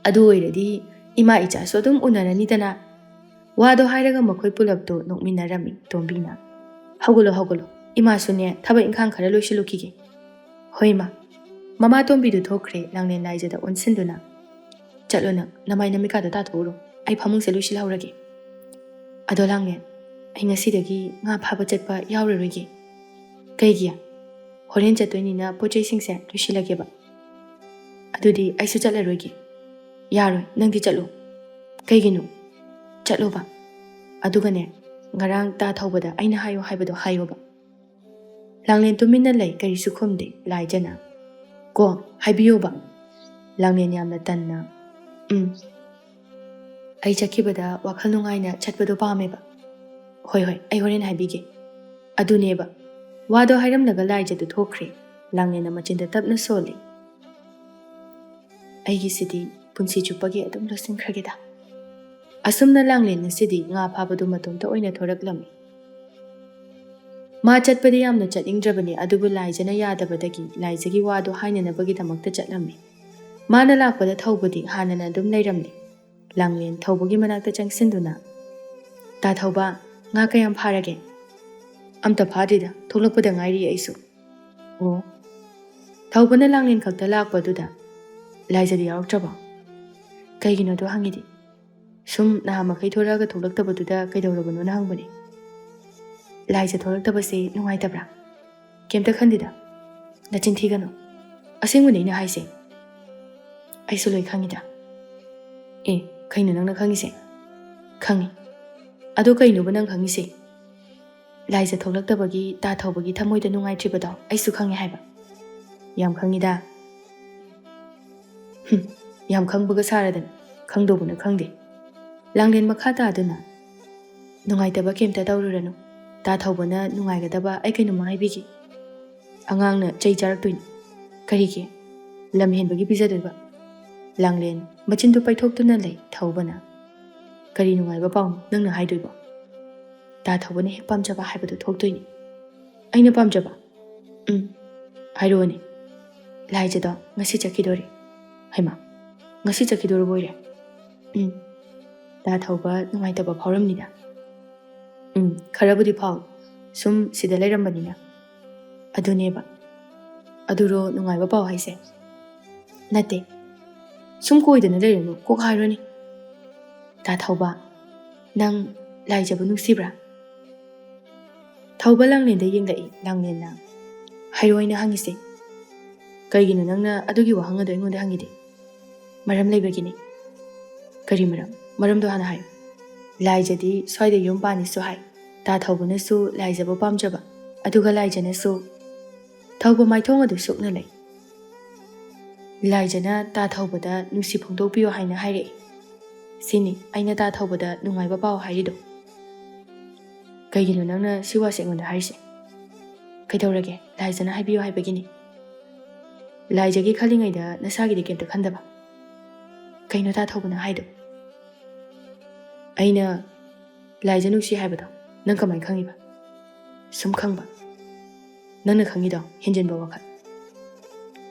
ꯑꯗꯨ ꯑꯣꯏꯔꯗꯤ ꯏꯃꯥ ꯏꯆꯥꯁꯨ ꯑꯗꯨꯝ ꯎꯅꯔꯅꯤꯗꯅ꯫" ꯋꯥꯗꯣ ꯍꯥꯏꯔꯒ ꯃꯈꯣꯏ ꯄꯨꯂꯞꯇꯣ ꯅꯣꯛꯃꯤꯟꯅꯔꯝꯃꯤ ꯇꯣꯝꯕꯤꯅ꯫ "ꯍꯧꯒꯠꯂꯣ, ꯍꯧꯒꯠꯂꯣ, ꯏꯃꯥꯁꯨꯅꯦ ꯊꯕꯛ ꯏꯪꯈꯥꯡ ꯈꯔ ꯂꯣꯏꯁꯤꯜꯂꯨꯈꯤꯒꯦ꯫" "ꯍꯣꯏ, ꯏꯃꯥ꯫" ꯃꯃꯥ ꯇꯣꯝꯕꯤꯗꯨ ꯊꯣꯛꯈ꯭ꯔꯦ ꯂꯥꯡꯂꯦꯟ ꯂꯥꯏꯖꯗ ꯑꯣꯟꯁꯤꯟꯗꯨꯅ꯫ "ꯆꯠꯂꯣ ꯅꯪ, ꯅꯃꯥꯏ ꯅꯃꯤꯠꯀꯥꯗꯣ ꯇꯥꯊꯣꯛꯎꯔꯣ, ꯑꯩ ꯐꯃꯨꯡꯁꯦ ꯂꯣꯏꯁꯤꯜꯍꯧꯔꯒꯦ꯫ ꯑꯗꯣ ꯂꯥꯡꯂꯦꯟ, ꯑꯩ ꯉꯁꯤꯗꯒꯤ ꯉꯥ ꯐꯥꯕ ꯆꯠꯄ ꯌꯥꯎꯔꯔꯣꯏꯒꯦ꯫" "ꯀꯩꯒꯤ?" "ꯍꯣꯔꯦꯟ ꯆꯠꯇꯣꯏꯅꯤꯅ ꯄꯣꯠ ꯆꯩꯁꯤꯡꯁꯦ ꯂꯣꯏꯁꯤꯜꯂꯒꯦꯕ꯫" "ꯑꯗꯨꯗꯤ ꯑꯩꯁꯨ ꯆꯠꯂꯔꯣꯏꯒꯦ꯫" "ꯌꯥꯔꯣꯏ, ꯅꯪꯗꯤ ꯆꯠꯂꯣ꯫" "ꯀꯩꯒꯤꯅꯣ?" "ꯆꯠꯂꯣꯕ꯫ ꯑꯗꯨꯒꯅꯦ, ꯉꯔꯥꯡ ꯇꯥ ꯊꯧꯕꯗ ꯑꯩꯅ ꯍꯥꯏꯌꯣ ꯍꯥꯏꯕꯗꯣ ꯍꯥꯏꯌꯣꯕ꯫" ꯂꯥꯡꯂꯦꯟ ꯇꯨꯃꯤꯟꯅ ꯂꯩ, ꯀꯔꯤꯁꯨ ꯈꯨꯝꯗꯦ꯫ ꯂꯥꯏꯖꯅ, "ꯀꯣ, ꯍꯥꯏꯕꯤꯌꯣꯕ꯫" ꯂꯥꯡꯂꯦꯟ ꯌꯥꯝꯅ ꯇꯟꯅ, "ꯎꯝ, ꯑꯩ ꯆꯠꯈꯤꯕꯗ ꯋꯥꯈꯜ ꯅꯨꯡꯉꯥꯏꯅ ꯆꯠꯄꯗꯣ ꯄꯥꯝꯃꯦꯕ꯫" "ꯍꯣꯏ, ꯍꯣꯏ, ꯑꯩ ꯍꯣꯔꯦꯟ ꯍꯥꯏꯕꯤꯒꯦ꯫" ꯑꯗꯨꯅꯦꯕ꯫ ꯋꯥꯗꯣ ꯍꯥꯏꯔꯝꯂꯒ ꯂꯥꯏꯖꯗꯨ ꯊꯣꯛꯈ꯭ꯔꯦ꯫ ꯂꯥꯡꯂꯦꯟꯅ ꯃꯆꯤꯟꯗ ꯇꯞꯅ ꯁꯣꯜꯂꯤ꯫ "ꯑꯩꯒꯤꯁꯤꯗꯤ ꯄꯨꯟꯁꯤ ꯆꯨꯞꯄꯒꯤ ꯑꯗꯨꯝ ꯂꯣꯏꯁꯤꯟꯈ꯭ꯔꯒꯦꯗ꯫" ꯑꯁꯨꯝꯅ ꯂꯥꯡꯂꯦꯟ ꯑꯁꯤꯗꯤ ꯉꯥ ꯐꯥꯕꯗꯨ ꯃꯇꯣꯝꯇ ꯑꯣꯏꯅ ꯊꯣꯔꯛꯂꯝꯃꯤ꯫ ꯃꯥ ꯆꯠꯄꯗꯤ ꯌꯥꯝꯅ ꯆꯠꯅꯤꯡꯗ꯭ꯔꯕꯅꯤ, ꯑꯗꯨꯕꯨ ꯂꯥꯏꯖꯅ ꯌꯥꯗꯕꯗꯒꯤ ꯂꯥꯏꯖꯒꯤ ꯋꯥꯗꯨ ꯍꯥꯏꯅꯅꯕꯒꯤꯗꯃꯛꯇ ꯆꯠꯂꯝꯃꯤ꯫ ꯃꯥꯅ ꯂꯥꯛꯄꯗ ꯊꯧꯕꯗꯤ ꯍꯥꯟꯅꯅ ꯑꯗꯨꯝ ꯂꯩꯔꯝꯂꯦ꯫ ꯂꯥꯡꯂꯦꯟ ꯊꯧꯕꯒꯤ ꯃꯅꯥꯛꯇ ꯆꯪꯁꯤꯟꯗꯨꯅ, "ꯇꯥ ꯊꯧꯕ, ꯉꯥ ꯀꯌꯥꯝ ꯐꯥꯔꯒꯦ?" "ꯑꯝꯇ ꯐꯥꯗ꯭ꯔꯤꯗ, ꯊꯣꯛꯂꯛꯄꯗ ꯉꯥꯏꯔꯤ ꯑꯩꯁꯨ꯫" "ꯑꯣ꯫" ꯊꯧꯕꯅ ꯂꯥꯡꯂꯦꯟ ꯈꯛꯇ ꯂꯥꯛꯄꯗꯨꯗ, "ꯂꯥꯏꯖꯗꯤ ꯌꯥꯎꯔꯛꯇ꯭ꯔꯕꯣ?" "ꯀꯩꯒꯤꯅꯣꯗꯣ ꯍꯪꯉꯤꯗꯤ?" "ꯁꯨꯝ ꯅꯍꯥ ꯃꯈꯩ ꯊꯣꯔꯛꯑꯒ ꯊꯣꯛꯂꯛꯇꯕꯗꯨꯗ ꯀꯩꯗꯧꯔꯕꯅꯣꯅ ꯍꯪꯕꯅꯦ꯫" "ꯂꯥꯏꯖ ꯊꯣꯛꯂꯛꯇꯕꯁꯦ ꯅꯨꯡꯉꯥꯏꯇꯕ꯭ꯔꯥ?" "ꯀꯩꯝꯇ ꯈꯟꯗꯦꯗ꯫" "ꯅꯆꯤꯟ ꯊꯤꯒꯅꯨ꯫ ꯑꯁꯦꯡꯕꯅꯦ ꯑꯩꯅ ꯍꯥꯏꯁꯦ꯫ ꯑꯩꯁꯨ ꯂꯣꯏ ꯈꯪꯉꯤꯗ꯫" "ꯑꯦ, ꯀꯩꯅꯣ ꯅꯪꯅ ꯈꯪꯉꯤꯁꯦ?" "ꯈꯪꯉꯤ꯫" "ꯑꯗꯣ ꯀꯩꯅꯣꯕ ꯅꯪ ꯈꯪꯉꯤꯁꯦ?" "ꯂꯥꯏꯖ ꯊꯣꯛꯂꯛꯇꯕꯒꯤ ꯇꯥ ꯊꯧꯕꯒꯤ ꯊꯃꯣꯏꯗ ꯅꯨꯡꯉꯥꯏꯇ꯭ꯔꯤꯕꯗꯣ ꯑꯩꯁꯨ ꯈꯪꯉꯤ ꯍꯥꯏꯕ꯫" "ꯌꯥꯝ ꯈꯪꯉꯤꯗ꯫" "ꯍꯨꯝ, ꯌꯥꯝ ꯈꯪꯕꯒ ꯁꯥꯔꯗꯅ, ꯈꯪꯗꯧꯕꯅ ꯈꯪꯗꯦ꯫" ꯂꯥꯡꯂꯦꯟ ꯃꯈꯥ ꯇꯥꯗꯨꯅ, "ꯅꯨꯡꯉꯥꯏꯇꯕ ꯀꯩꯝꯇ ꯇꯧꯔꯨꯔꯅꯨ꯫ ꯇꯥ ꯊꯧꯕꯅ ꯅꯨꯡꯉꯥꯏꯒꯗꯕ ꯑꯩ ꯀꯩꯅꯣꯝꯃ ꯍꯥꯏꯕꯤꯒꯦ꯫" ꯑꯉꯥꯡꯅ ꯆꯩ ꯆꯥꯔꯛꯇꯣꯏꯅꯤ꯫ ꯀꯔꯤꯒꯤ? ꯂꯝ ꯍꯦꯟꯕꯒꯤ ꯄꯤꯖꯗꯣꯏꯕ꯫ ꯂꯥꯡꯂꯦꯟ ꯃꯆꯤꯟꯗꯨ ꯄꯩꯊꯣꯛꯇꯨꯅ ꯂꯩ ꯊꯧꯕꯅ꯫ "ꯀꯔꯤ ꯅꯨꯡꯉꯥꯏꯕ ꯄꯥꯎꯅꯣ ꯅꯪꯅ ꯍꯥꯏꯗꯣꯏꯕꯣ?" ꯇꯥ ꯊꯧꯕꯅ ꯍꯦꯛ ꯄꯥꯝꯖꯕ ꯍꯥꯏꯕꯗꯨ ꯊꯣꯛꯇꯣꯏꯅꯤ꯫ "ꯑꯩꯅ ꯄꯥꯝꯖꯕ?" "ꯎꯝ, ꯍꯥꯏꯔꯛꯑꯣꯅꯦ꯫" "ꯂꯥꯏꯖꯗꯣ ꯉꯁꯤ ꯆꯠꯈꯤꯗꯣꯔꯦ꯫" "ꯍꯩꯃꯥ, ꯉꯁꯤ ꯆꯠꯈꯤꯗꯣꯔꯕ ꯑꯣꯏꯔꯦ?" "ꯎꯝ꯫" ꯇꯥ ꯊꯧꯕ ꯅꯨꯡꯉꯥꯏꯇꯕ ꯐꯥꯎꯔꯝꯅꯤꯗ꯫ "ꯎꯝ, ꯈꯔꯕꯨꯗꯤ ꯐꯥꯎ, ꯁꯨꯝ ꯁꯤꯗ ꯂꯩꯔꯝꯕꯅꯤꯅ꯫" "ꯑꯗꯨꯅꯦꯕ꯫ ꯑꯗꯨꯔꯣ ꯅꯨꯡꯉꯥꯏꯕ ꯄꯥꯎ ꯍꯥꯏꯁꯦ?" "ꯅꯠꯇꯦ, ꯁꯨꯝ ꯀꯣꯏꯗꯅ ꯂꯩꯔꯨꯅꯨ, ꯀꯣꯛ ꯍꯥꯏꯔꯣꯅꯦ꯫" "ꯇꯥ ꯊꯧꯕ, ꯅꯪ ꯂꯥꯏꯖꯕꯨ ꯅꯨꯡꯁꯤꯕ꯭ꯔꯥ?" ꯊꯧꯕ ꯂꯥꯡꯂꯦꯟꯗ ꯌꯦꯡꯂꯛꯏ꯫ ꯂꯥꯡꯂꯦꯟꯅ, "ꯍꯥꯏꯔꯣ ꯑꯩꯅ ꯍꯪꯉꯤꯁꯦ꯫ ꯀꯩꯒꯤꯅꯣ ꯅꯪꯅ ꯑꯗꯨꯒꯤ ꯋꯥꯍꯪ ꯑꯗꯣ ꯑꯩꯉꯣꯟꯗ ꯍꯪꯉꯤꯗꯤ? ꯃꯔꯝ ꯂꯩꯕꯒꯤꯅꯤ꯫" "ꯀꯔꯤ ꯃꯔꯝ? ꯃꯔꯝꯗꯣ ꯍꯥꯟꯅ ꯍꯥꯏꯌꯨ꯫" "ꯂꯥꯏꯖꯗꯤ ꯁ꯭ꯋꯥꯏꯗ ꯌꯨꯝ ꯄꯥꯟꯅꯤꯁꯨ ꯍꯥꯏ꯫ ꯇꯥ ꯊꯧꯕꯅꯁꯨ ꯂꯥꯏꯖꯕꯨ ꯄꯥꯝꯖꯕ, ꯑꯗꯨꯒ ꯂꯥꯏꯖꯅꯁꯨ꯫" ꯊꯧꯕ ꯃꯥꯏꯊꯣꯡ ꯑꯗꯨ ꯁꯨꯛꯅ ꯂꯩ꯫ "ꯂꯥꯏꯖꯅ ꯇꯥ ꯊꯧꯕꯗ ꯅꯨꯡꯁꯤ ꯐꯣꯡꯗꯣꯛꯄꯤꯌꯨ ꯍꯥꯏꯅ ꯍꯥꯏꯔꯛꯏ꯫ ꯁꯤꯅꯤ ꯑꯩꯅ ꯇꯥ ꯊꯧꯕꯗ ꯅꯨꯡꯉꯥꯏꯕ ꯄꯥꯎ ꯍꯥꯏꯔꯤꯗꯣ꯫" "ꯀꯩꯒꯤꯅꯣ ꯅꯪꯅ ꯁꯤ ꯋꯥꯁꯦ ꯑꯩꯉꯣꯟꯗ ꯍꯥꯏꯔꯤꯁꯦ? ꯀꯩꯗꯧꯔꯒꯦ? ꯂꯥꯏꯖꯅ ꯍꯥꯏꯕꯤꯌꯨ ꯍꯥꯏꯕꯒꯤꯅꯤ꯫" "ꯂꯥꯏꯖꯒꯤ ꯈꯜꯂꯤꯉꯩꯗ ꯅꯁꯥꯒꯤꯗꯤ ꯀꯩꯝꯇ ꯈꯟꯗꯕ? ꯀꯩꯅꯣ ꯇꯥ ꯊꯧꯕꯅ ꯍꯥꯏꯗꯣ?" "ꯑꯩꯅ ꯂꯥꯏꯖ ꯅꯨꯡꯁꯤ ꯍꯥꯏꯕꯗꯣ ꯅꯪ ꯀꯃꯥꯏꯅ ꯈꯪꯉꯤꯕ?" "ꯁꯨꯝ ꯈꯪꯕ꯫" "ꯅꯪꯅ ꯈꯪꯉꯤꯗꯣ ꯍꯦꯟꯖꯤꯟꯕ ꯋꯥꯈꯜ꯫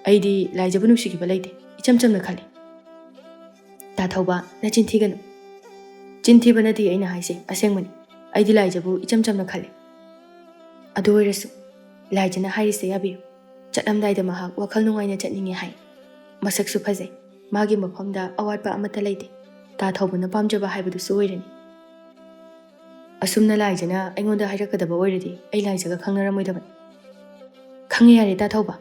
ꯑꯩꯗꯤ ꯂꯥꯏꯖꯕꯨ ꯅꯨꯡꯁꯤꯈꯤꯕ ꯂꯩꯇꯦ, ꯏꯆꯝ ꯆꯝꯅ ꯈꯜꯂꯤ꯫" "ꯇꯥ ꯊꯧꯕ, ꯅꯆꯤꯟ ꯊꯤꯒꯅꯨ꯫" "ꯆꯤꯟ ꯊꯤꯕ ꯅꯠꯇꯦ ꯑꯩꯅ ꯍꯥꯏꯁꯦ, ꯑꯁꯦꯡꯕꯅꯤ꯫ ꯑꯩꯗꯤ ꯂꯥꯏꯖꯕꯨ ꯏꯆꯝ ꯆꯝꯅ ꯈꯜꯂꯤ꯫ ꯑꯗꯨ ꯑꯣꯏꯔꯁꯨ ꯂꯥꯏꯖꯅ ꯍꯥꯏꯔꯤꯁꯦ ꯌꯥꯕꯤꯌꯨ꯫ ꯆꯠꯂꯝꯗꯥꯏꯗ ꯃꯍꯥꯛ ꯋꯥꯈꯜ ꯅꯨꯡꯉꯥꯏꯅ ꯆꯠꯅꯤꯡꯉꯦ ꯍꯥꯏ꯫ ꯃꯁꯛꯁꯨ ꯐꯖꯩ꯫ ꯃꯥꯒꯤ ꯃꯐꯝꯗ ꯑꯋꯥꯠꯄ ꯑꯃꯠꯇ ꯂꯩꯇꯦ꯫ ꯇꯥ ꯊꯧꯕꯅ ꯄꯥꯝꯖꯕ ꯍꯥꯏꯕꯗꯨꯁꯨ ꯑꯣꯏꯔꯅꯤ꯫" "ꯑꯁꯨꯝꯅ ꯂꯥꯏꯖꯅ ꯑꯩꯉꯣꯟꯗ ꯍꯥꯏꯔꯛꯀꯗꯕ ꯑꯣꯏꯔꯗꯤ ꯑꯩ ꯂꯥꯏꯖꯒ ꯈꯪꯅꯔꯝꯃꯣꯏꯗꯕꯅꯤ꯫" "ꯈꯪꯉꯦ ꯌꯥꯔꯦ ꯇꯥ ꯊꯧꯕ꯫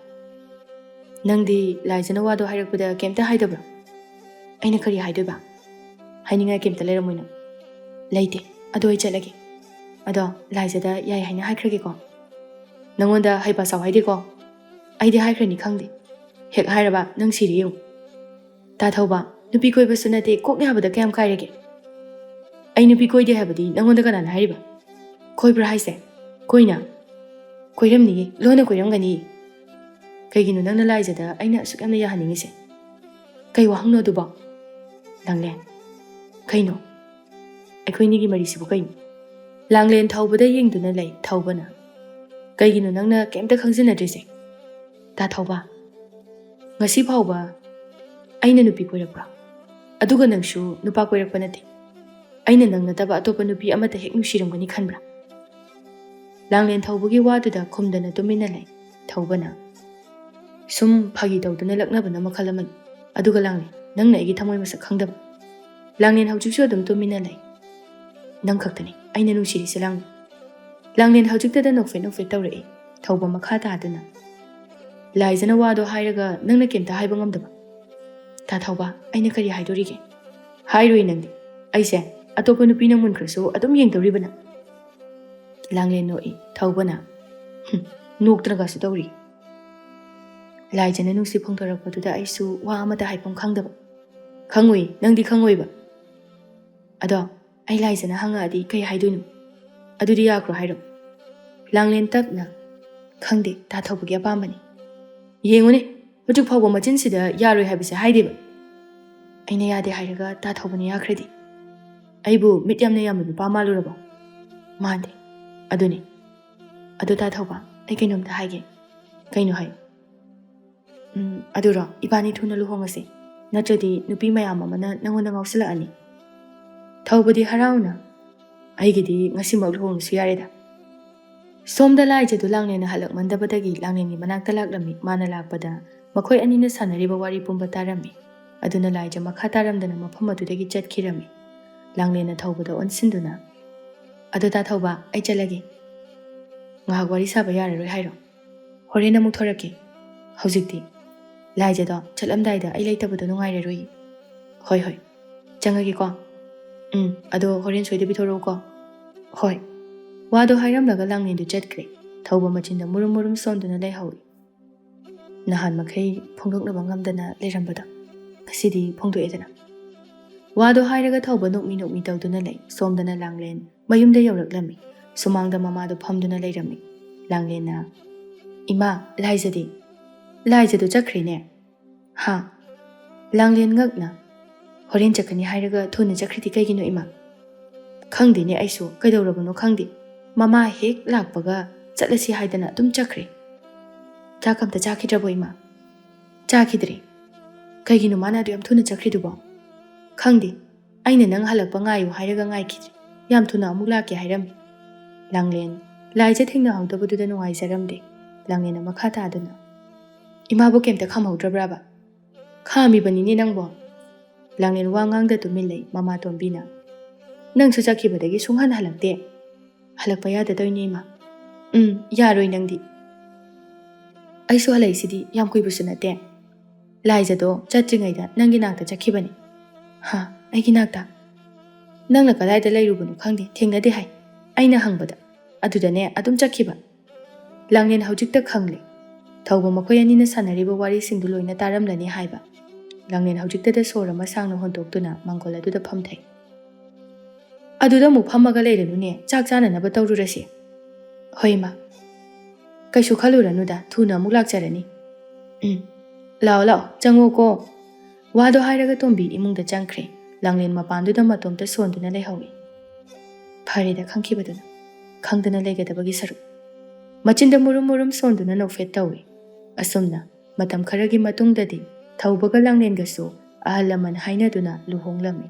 ꯅꯪꯗꯤ ꯂꯥꯏꯖꯅ ꯋꯥꯗꯣ ꯍꯥꯏꯔꯛꯄꯗ ꯀꯩꯝꯇ ꯍꯥꯏꯗꯕ꯭ꯔꯣ?" "ꯑꯩꯅ ꯀꯔꯤ ꯍꯥꯏꯗꯣꯏꯕ? ꯍꯥꯏꯅꯤꯡꯉꯥꯏ ꯀꯩꯝꯇ ꯂꯩꯔꯝꯃꯣꯏ ꯅꯪ꯫" "ꯂꯩꯇꯦ꯫ ꯑꯗꯣ ꯑꯩ ꯆꯠꯂꯒꯦ꯫ ꯑꯗꯣ ꯂꯥꯏꯖꯗ ꯌꯥꯏ ꯍꯥꯏꯅ ꯍꯥꯏꯈ꯭ꯔꯒꯦꯀꯣ꯫ ꯅꯪꯉꯣꯟꯗ ꯍꯩꯄꯥ ꯁꯥꯎ ꯍꯥꯏꯗꯦꯀꯣ꯫ ꯑꯩꯗꯤ ꯍꯥꯏꯈ꯭ꯔꯅꯤ ꯈꯪꯗꯦ꯫ ꯍꯦꯛ ꯍꯥꯏꯔꯕ ꯅꯪ ꯁꯤꯔꯦ ꯌꯦꯡꯉꯨ꯫" "ꯇꯥ ꯊꯧꯕ, ꯅꯨꯄꯤ ꯀꯣꯏꯕꯁꯨ ꯅꯠꯇꯦ, ꯀꯣꯛꯅꯤ ꯍꯥꯏꯕꯗ ꯀꯌꯥꯝ ꯀꯥꯏꯔꯒꯦ?" "ꯑꯩ ꯅꯨꯄꯤ ꯀꯣꯏꯗꯦ ꯍꯥꯏꯕꯗꯤ ꯅꯪꯉꯣꯟꯗ ꯀꯅꯥꯅ ꯍꯥꯏꯔꯤꯕ? ꯀꯣꯏꯕ꯭ꯔꯥ ꯍꯥꯏꯁꯦ? ꯀꯣꯏꯅ?" ꯀꯣꯏꯔꯝꯅꯤꯌꯦ, ꯂꯣꯟꯅ ꯀꯣꯏꯔꯝꯒꯅꯤ꯫ ꯀꯩꯒꯤꯅꯣ ꯅꯪꯅ ꯂꯥꯏꯖꯗ ꯑꯩꯅ ꯑꯁꯨꯛ ꯌꯥꯝꯅ ꯌꯥꯍꯟꯅꯤꯡꯉꯤꯁꯦ? ꯀꯩ ꯋꯥꯍꯪꯅꯣ ꯑꯗꯨꯕꯣ? ꯂꯥꯡꯂꯦꯟ, ꯀꯩꯅꯣ? ꯑꯩꯈꯣꯏꯅꯤꯒꯤ ꯃꯔꯤꯁꯤꯕꯨ ꯀꯩꯅꯣ? ꯂꯥꯡꯂꯦꯟ ꯊꯧꯕꯗ ꯌꯦꯡꯗꯨꯅ ꯂꯩ ꯊꯧꯕꯅ꯫ ꯀꯩꯒꯤꯅꯣ ꯅꯪꯅ ꯀꯩꯝꯇ ꯈꯪꯖꯤꯟꯅꯗ꯭ꯔꯤꯁꯦ? ꯇꯥ ꯊꯧꯕ, ꯉꯁꯤ ꯐꯥꯎꯕ ꯑꯩꯅ ꯅꯨꯄꯤ ꯀꯣꯏꯔꯛꯄ꯭ꯔꯥ? ꯑꯗꯨꯒ ꯅꯪꯁꯨ ꯅꯨꯄꯥ ꯀꯣꯏꯔꯛꯄ ꯅꯠꯇꯦ꯫ ꯑꯩꯅ ꯅꯪ ꯅꯠꯇꯕ ꯑꯇꯣꯞꯄ ꯅꯨꯄꯤ ꯑꯃꯠꯇ ꯍꯦꯛ ꯅꯨꯡꯁꯤꯔꯝꯒꯅꯤ ꯈꯟꯕ꯭ꯔꯥ? ꯂꯥꯡꯂꯦꯟ ꯊꯧꯕꯒꯤ ꯋꯥꯗꯨꯗ ꯈꯨꯝꯗꯅ ꯇꯨꯃꯤꯟꯅ ꯂꯩ ꯊꯧꯕꯅ꯫ ꯁꯨꯝ ꯐꯥꯒꯤ ꯇꯧꯗꯨꯅ ꯂꯛꯅꯕꯅ ꯃꯈꯜ ꯑꯃꯅꯤ꯫ ꯑꯗꯨꯒ ꯂꯥꯡꯂꯦꯟ, ꯅꯪꯅ ꯑꯩꯒꯤ ꯊꯃꯣꯏ ꯃꯁꯛ ꯈꯪꯗꯕ꯫ ꯂꯥꯡꯂꯦꯟ ꯍꯧꯖꯤꯛꯁꯨ ꯑꯗꯨꯝ ꯇꯨꯃꯤꯟꯅ ꯂꯩ꯫ ꯅꯪ ꯈꯛꯇꯅꯤ ꯑꯩꯅ ꯅꯨꯡꯁꯤꯔꯤꯁꯦ ꯂꯥꯡꯂꯦꯟ꯫ ꯂꯥꯡꯂꯦꯟ ꯍꯧꯖꯤꯛꯇꯗ ꯅꯣꯛꯐꯦꯠ ꯅꯣꯛꯐꯦꯠ ꯇꯧꯔꯛꯏ ꯊꯧꯕ ꯃꯈꯥ ꯇꯥꯗꯨꯅ꯫ ꯂꯥꯏꯖꯅ ꯋꯥꯗꯣ ꯍꯥꯏꯔꯒ ꯅꯪꯅ ꯀꯩꯝꯇ ꯍꯥꯏꯕ ꯉꯝꯗꯕ꯫ ꯇꯥ ꯊꯧꯕ, ꯑꯩꯅ ꯀꯔꯤ ꯍꯥꯏꯗꯣꯔꯤꯒꯦ? ꯍꯥꯏꯔꯣꯏ ꯅꯪꯗꯤ꯫ ꯑꯩꯁꯦ ꯑꯇꯣꯞꯄ ꯅꯨꯄꯤꯅ ꯃꯨꯟꯈ꯭ꯔꯁꯨ ꯑꯗꯨꯝ ꯌꯦꯡꯗꯧꯔꯤꯕꯅ꯫ ꯂꯥꯡꯂꯦꯟ ꯅꯣꯛꯏ ꯊꯧꯕꯅ꯫ ꯍꯨꯝ, ꯅꯣꯛꯇꯅꯒꯁꯨ ꯇꯧꯔꯤ꯫ ꯂꯥꯏꯖꯅ ꯅꯨꯡꯁꯤ ꯐꯣꯡꯗꯣꯔꯛꯄꯗꯨꯗ ꯑꯩꯁꯨ ꯋꯥ ꯑꯃꯇ ꯍꯥꯏꯐꯝ ꯈꯪꯗꯕ꯫ ꯈꯪꯉꯨꯏ, ꯅꯪꯗꯤ ꯈꯪꯉꯣꯏꯕ꯫ ꯑꯗꯣ ꯑꯩ ꯂꯥꯏꯖꯅ ꯍꯪꯉꯛꯑꯗꯤ ꯀꯩ ꯍꯥꯏꯗꯣꯏꯅꯣ? ꯑꯗꯨꯗꯤ ꯌꯥꯈ꯭ꯔꯣ ꯍꯥꯏꯔꯣ? ꯂꯥꯡꯂꯦꯟ ꯇꯞꯅ, ꯈꯪꯗꯦ, ꯇꯥ ꯊꯧꯕꯒꯤ ꯑꯄꯥꯝꯕꯅꯤ꯫ ꯌꯦꯡꯉꯨꯅꯦ, ꯍꯧꯖꯤꯛ ꯐꯥꯎꯕ ꯃꯆꯤꯟꯁꯤꯗ ꯌꯥꯔꯣꯏ ꯍꯥꯏꯕꯁꯦ ꯍꯥꯏꯗꯦꯕ꯫ ꯑꯩꯅ ꯌꯥꯗꯦ ꯍꯥꯏꯔꯒ ꯇꯥ ꯊꯧꯕꯅ ꯌꯥꯈ꯭ꯔꯗꯤ? ꯑꯩꯕꯨ ꯃꯤꯠ ꯌꯥꯝꯅ ꯌꯥꯝꯕ ꯅꯨꯄꯥ ꯃꯥꯜꯂꯨꯔꯕꯣ? ꯃꯥꯟꯗꯦ꯫ ꯑꯗꯨꯅꯤ꯫ ꯑꯗꯣ ꯇꯥ ꯊꯧꯕ, ꯑꯩ ꯀꯩꯅꯣꯝꯇ ꯍꯥꯏꯒꯦ꯫ ꯀꯩꯅꯣ ꯍꯥꯏꯌꯨ꯫ ꯎꯝ, ꯑꯗꯨꯔꯣ, ꯏꯕꯥꯅꯤ ꯊꯨꯅ ꯂꯨꯍꯣꯡꯉꯁꯤ꯫ ꯅꯠꯇ꯭ꯔꯗꯤ ꯅꯨꯄꯤ ꯃꯌꯥꯝ ꯑꯃꯅ ꯅꯪꯉꯣꯟꯗ ꯉꯥꯎꯁꯤꯜꯂꯛꯑꯅꯤ꯫ ꯊꯧꯕꯗꯤ ꯍꯔꯥꯎꯅ, ꯑꯩꯒꯤꯗꯤ ꯉꯁꯤꯃꯛ ꯂꯨꯍꯣꯡꯉꯁꯨ ꯌꯥꯔꯦꯗ꯫ ꯁꯣꯝꯗ ꯂꯥꯏꯖꯗꯨ ꯂꯥꯡꯂꯦꯟꯅ ꯍꯜꯂꯛꯃꯟꯗꯕꯗꯒꯤ ꯂꯥꯡꯂꯦꯟꯒꯤ ꯃꯅꯥꯛꯇ ꯂꯥꯛꯂꯝꯃꯤ꯫ ꯃꯥꯅ ꯂꯥꯛꯄꯗ ꯃꯈꯣꯏ ꯑꯅꯤꯅ ꯁꯥꯟꯅꯔꯤꯕ ꯋꯥꯔꯤ ꯄꯨꯝꯕ ꯇꯥꯔꯝꯃꯤ꯫ ꯑꯗꯨꯅ ꯂꯥꯏꯖ ꯃꯈꯥ ꯇꯥꯔꯝꯗꯅ ꯃꯐꯝ ꯑꯗꯨꯗꯒꯤ ꯆꯠꯈꯤꯔꯝꯃꯤ꯫ ꯂꯥꯡꯂꯦꯟꯅ ꯊꯧꯕꯗ ꯑꯣꯟꯁꯤꯟꯗꯨꯅ, "ꯑꯗꯣ ꯇꯥ ꯊꯧꯕ, ꯑꯩ ꯆꯠꯂꯒꯦ꯫ ꯉꯥꯏꯍꯥꯛ ꯋꯥꯔꯤ ꯁꯥꯕ ꯌꯥꯔꯔꯣꯏ ꯍꯥꯏꯔꯣ? ꯍꯣꯔꯦꯟ ꯑꯃꯨꯛ ꯊꯣꯔꯛꯀꯦ꯫ ꯍꯧꯖꯤꯛꯇꯤ ꯂꯥꯏꯖꯗꯣ ꯆꯠꯂꯝꯗꯥꯏꯗ ꯑꯩ ꯂꯩꯇꯕꯗꯣ ꯅꯨꯡꯉꯥꯏꯔꯔꯣꯏ꯫ ꯍꯣꯏ, ꯍꯣꯏ, ꯆꯪꯉꯒꯦꯀꯣ꯫ ꯎꯝ, ꯑꯗꯣ ꯍꯣꯔꯦꯟ ꯁꯣꯏꯗꯕꯤ ꯊꯣꯔꯛꯎꯀꯣ꯫" "ꯍꯣꯏ꯫" ꯋꯥꯗꯣ ꯍꯥꯏꯔꯝꯂꯒ ꯂꯥꯡꯂꯦꯟꯗꯨ ꯆꯠꯈ꯭ꯔꯦ꯫ ꯊꯧꯕ ꯃꯆꯤꯟꯗ ꯃꯨꯔꯨꯝ ꯃꯨꯔꯨꯝ ꯁꯣꯟꯗꯨꯅ ꯂꯩꯍꯧꯏ꯫ ꯅꯍꯥꯟ ꯃꯈꯩ ꯐꯣꯡꯗꯣꯛꯅꯕ ꯉꯝꯗꯅ ꯂꯩꯔꯝꯕꯗꯣ ꯉꯁꯤꯗꯤ ꯐꯣꯡꯗꯣꯛꯑꯦꯗꯅ꯫ ꯋꯥꯗꯣ ꯍꯥꯏꯔꯒ ꯊꯧꯕ ꯅꯣꯛꯃꯤ ꯅꯣꯛꯃꯤ ꯇꯧꯗꯨꯅ ꯂꯩ꯫ ꯁꯣꯝꯗꯅ ꯂꯥꯡꯂꯦꯟ ꯃꯌꯨꯝꯗ ꯌꯧꯔꯛꯂꯝꯃꯤ꯫ ꯁꯨꯃꯥꯡꯗ ꯃꯃꯥꯗꯣ ꯐꯝꯗꯨꯅ ꯂꯩꯔꯝꯃꯤ꯫ ꯂꯥꯡꯂꯦꯟꯅ, "ꯏꯃꯥ, ꯂꯥꯏꯖꯗꯤ?" "ꯂꯥꯏꯖꯗꯣ ꯆꯠꯈ꯭ꯔꯦꯅꯦ?" "ꯍꯥ?" ꯂꯥꯡꯂꯦꯟ ꯉꯛꯅ, "ꯍꯣꯔꯦꯟ ꯆꯠꯀꯅꯤ ꯍꯥꯏꯔꯒ ꯊꯨꯅ ꯆꯠꯈ꯭ꯔꯤꯗꯤ ꯀꯩꯒꯤꯅꯣ, ꯏꯃꯥ?" "ꯈꯪꯗꯦꯅꯦ ꯑꯩꯁꯨ, ꯀꯩꯗꯧꯔꯕꯅꯣ ꯈꯪꯗꯦ꯫ ꯃꯃꯥ ꯍꯦꯛ ꯂꯥꯛꯄꯒ ꯆꯠꯂꯁꯤ ꯍꯥꯏꯗꯅ ꯑꯗꯨꯝ ꯆꯠꯈ꯭ꯔꯦ꯫ ꯆꯥꯛ ꯑꯝꯇ ꯆꯥꯈꯤꯗ꯭ꯔꯕꯣ, ꯏꯃꯥ?" "ꯆꯥꯈꯤꯗ꯭ꯔꯦ꯫ ꯀꯩꯒꯤꯅꯣ ꯃꯥꯅ ꯑꯗꯨ ꯌꯥꯝ ꯊꯨꯅ ꯆꯠꯈ꯭ꯔꯤꯗꯨꯕꯣ?" "ꯈꯪꯗꯦ꯫ ꯑꯩꯅ ꯅꯪ ꯍꯜꯂꯛꯄ ꯉꯥꯏꯌꯨ ꯍꯥꯏꯔꯒ ꯉꯥꯏꯈꯤꯗ꯭ꯔꯦ꯫ ꯌꯥꯝ ꯊꯨꯅ ꯑꯃꯨꯛ ꯂꯥꯛꯀꯦ ꯍꯥꯏꯔꯝꯃꯤ꯫" ꯂꯥꯡꯂꯦꯟ, ꯂꯥꯏꯖ ꯊꯦꯡꯅꯍꯧꯗꯕꯗꯨꯗ ꯅꯨꯡꯉꯥꯏꯖꯔꯝꯗꯦ꯫ ꯂꯥꯡꯂꯦꯟꯅ ꯃꯈꯥ ꯇꯥꯗꯨꯅ, "ꯏꯃꯥꯕꯨ ꯀꯩꯝꯇ ꯈꯥꯝꯍꯧꯗ꯭ꯔꯕ꯭ꯔꯥꯕ?" "ꯈꯥꯝꯃꯤꯕꯅꯤꯅꯦ ꯅꯪꯕꯣ꯫" ꯂꯥꯡꯂꯦꯟ ꯋꯥ ꯉꯥꯡꯗ ꯇꯨꯃꯤꯟ ꯂꯩ꯫ ꯃꯃꯥꯇꯣꯝꯕꯤꯅ, "ꯅꯪꯁꯨ ꯆꯠꯈꯤꯕꯗꯒꯤ ꯁꯨꯡꯍꯟ ꯍꯜꯂꯛꯇꯦ꯫ ꯍꯜꯂꯛꯄ ꯌꯥꯗꯗꯣꯏꯅꯦ, ꯏꯃꯥ꯫" "ꯎꯝ, ꯌꯥꯔꯣꯏ ꯅꯪꯗꯤ꯫ ꯑꯩꯁꯨ ꯍꯜꯂꯛꯏꯁꯤꯗꯤ ꯌꯥꯝ ꯀꯨꯏꯕꯁꯨ ꯅꯠꯇꯦ꯫" "ꯂꯥꯏꯖꯗꯣ ꯆꯠꯇ꯭ꯔꯤꯉꯩꯗ ꯅꯪꯒꯤ ꯅꯥꯛꯇ ꯆꯠꯈꯤꯕꯅꯤ꯫" "ꯍꯥ? ꯑꯩꯒꯤ ꯅꯥꯛꯇ?" "ꯅꯪꯅ ꯀꯗꯥꯏꯗ ꯂꯩꯔꯨꯕꯅꯣ ꯈꯪꯗꯦ, ꯊꯦꯡꯅꯗꯦ ꯍꯥꯏ꯫ ꯑꯩꯅ ꯍꯪꯕꯗ ꯑꯗꯨꯗꯅꯦ ꯑꯗꯨꯝ ꯆꯠꯈꯤꯕ꯫" ꯂꯥꯡꯂꯦꯟ ꯍꯧꯖꯤꯛꯇ ꯈꯪꯂꯦ꯫ ꯊꯧꯕ ꯃꯈꯣꯏ ꯑꯅꯤꯅ ꯁꯥꯟꯅꯔꯤꯕ ꯋꯥꯔꯤꯁꯤꯡꯗꯨ ꯂꯣꯏꯅ ꯇꯥꯔꯝꯂꯅꯤ ꯍꯥꯏꯕ꯫ ꯂꯥꯡꯂꯦꯟ ꯍꯧꯖꯤꯛꯇꯗ ꯁꯣꯔ ꯑꯃ ꯁꯥꯡꯅ ꯍꯣꯟꯗꯣꯛꯇꯨꯅ ꯃꯥꯡꯒꯣꯜ ꯑꯗꯨꯗ ꯐꯝꯊꯩ꯫ "ꯑꯗꯨꯗ ꯑꯃꯨꯛ ꯐꯝꯃꯒ ꯂꯩꯔꯅꯨꯅꯦ, ꯆꯥꯛ ꯆꯥꯅꯅꯕ ꯇꯧꯔꯨꯔꯁꯤ꯫" "ꯍꯣꯏ, ꯏꯃꯥ꯫ ꯀꯩꯁꯨ ꯈꯜꯂꯨꯔꯅꯨꯗ, ꯊꯨꯅ ꯑꯃꯨꯛ ꯂꯥꯛꯆꯔꯅꯤ꯫" "ꯎꯝ꯫ ꯂꯥꯛꯑꯣ, ꯂꯥꯛꯑꯣ, ꯆꯪꯉꯣꯀꯣ꯫" ꯋꯥꯗꯣ ꯍꯥꯏꯔꯒ ꯇꯣꯝꯕꯤ ꯏꯃꯨꯡꯗ ꯆꯪꯈ꯭ꯔꯦ꯫ ꯂꯥꯡꯂꯦꯟ ꯃꯄꯥꯟꯗꯨꯗ ꯃꯇꯣꯝꯇ ꯁꯣꯟꯗꯨꯅ ꯂꯩꯍꯧꯏ꯫ ꯐꯔꯦꯗ, ꯈꯪꯈꯤꯕꯗꯨꯅ꯫ ꯈꯪꯗꯅ ꯂꯩꯒꯗꯕꯒꯤ ꯁꯔꯨꯛ꯫ ꯃꯆꯤꯟꯗ ꯃꯨꯔꯨꯝ ꯃꯨꯔꯨꯝ ꯁꯣꯟꯗꯨꯅ ꯅꯣꯛꯐꯦꯠ ꯇꯧꯏ꯫ ꯑꯁꯨꯝꯅ ꯃꯇꯝ ꯈꯔꯒꯤ ꯃꯇꯨꯡꯗꯗꯤ ꯊꯧꯕꯒ ꯂꯥꯡꯂꯦꯟꯒꯁꯨ ꯑꯍꯜ ꯂꯃꯟ ꯍꯥꯏꯅꯗꯨꯅ ꯂꯨꯍꯣꯡꯂꯝꯃꯤ꯫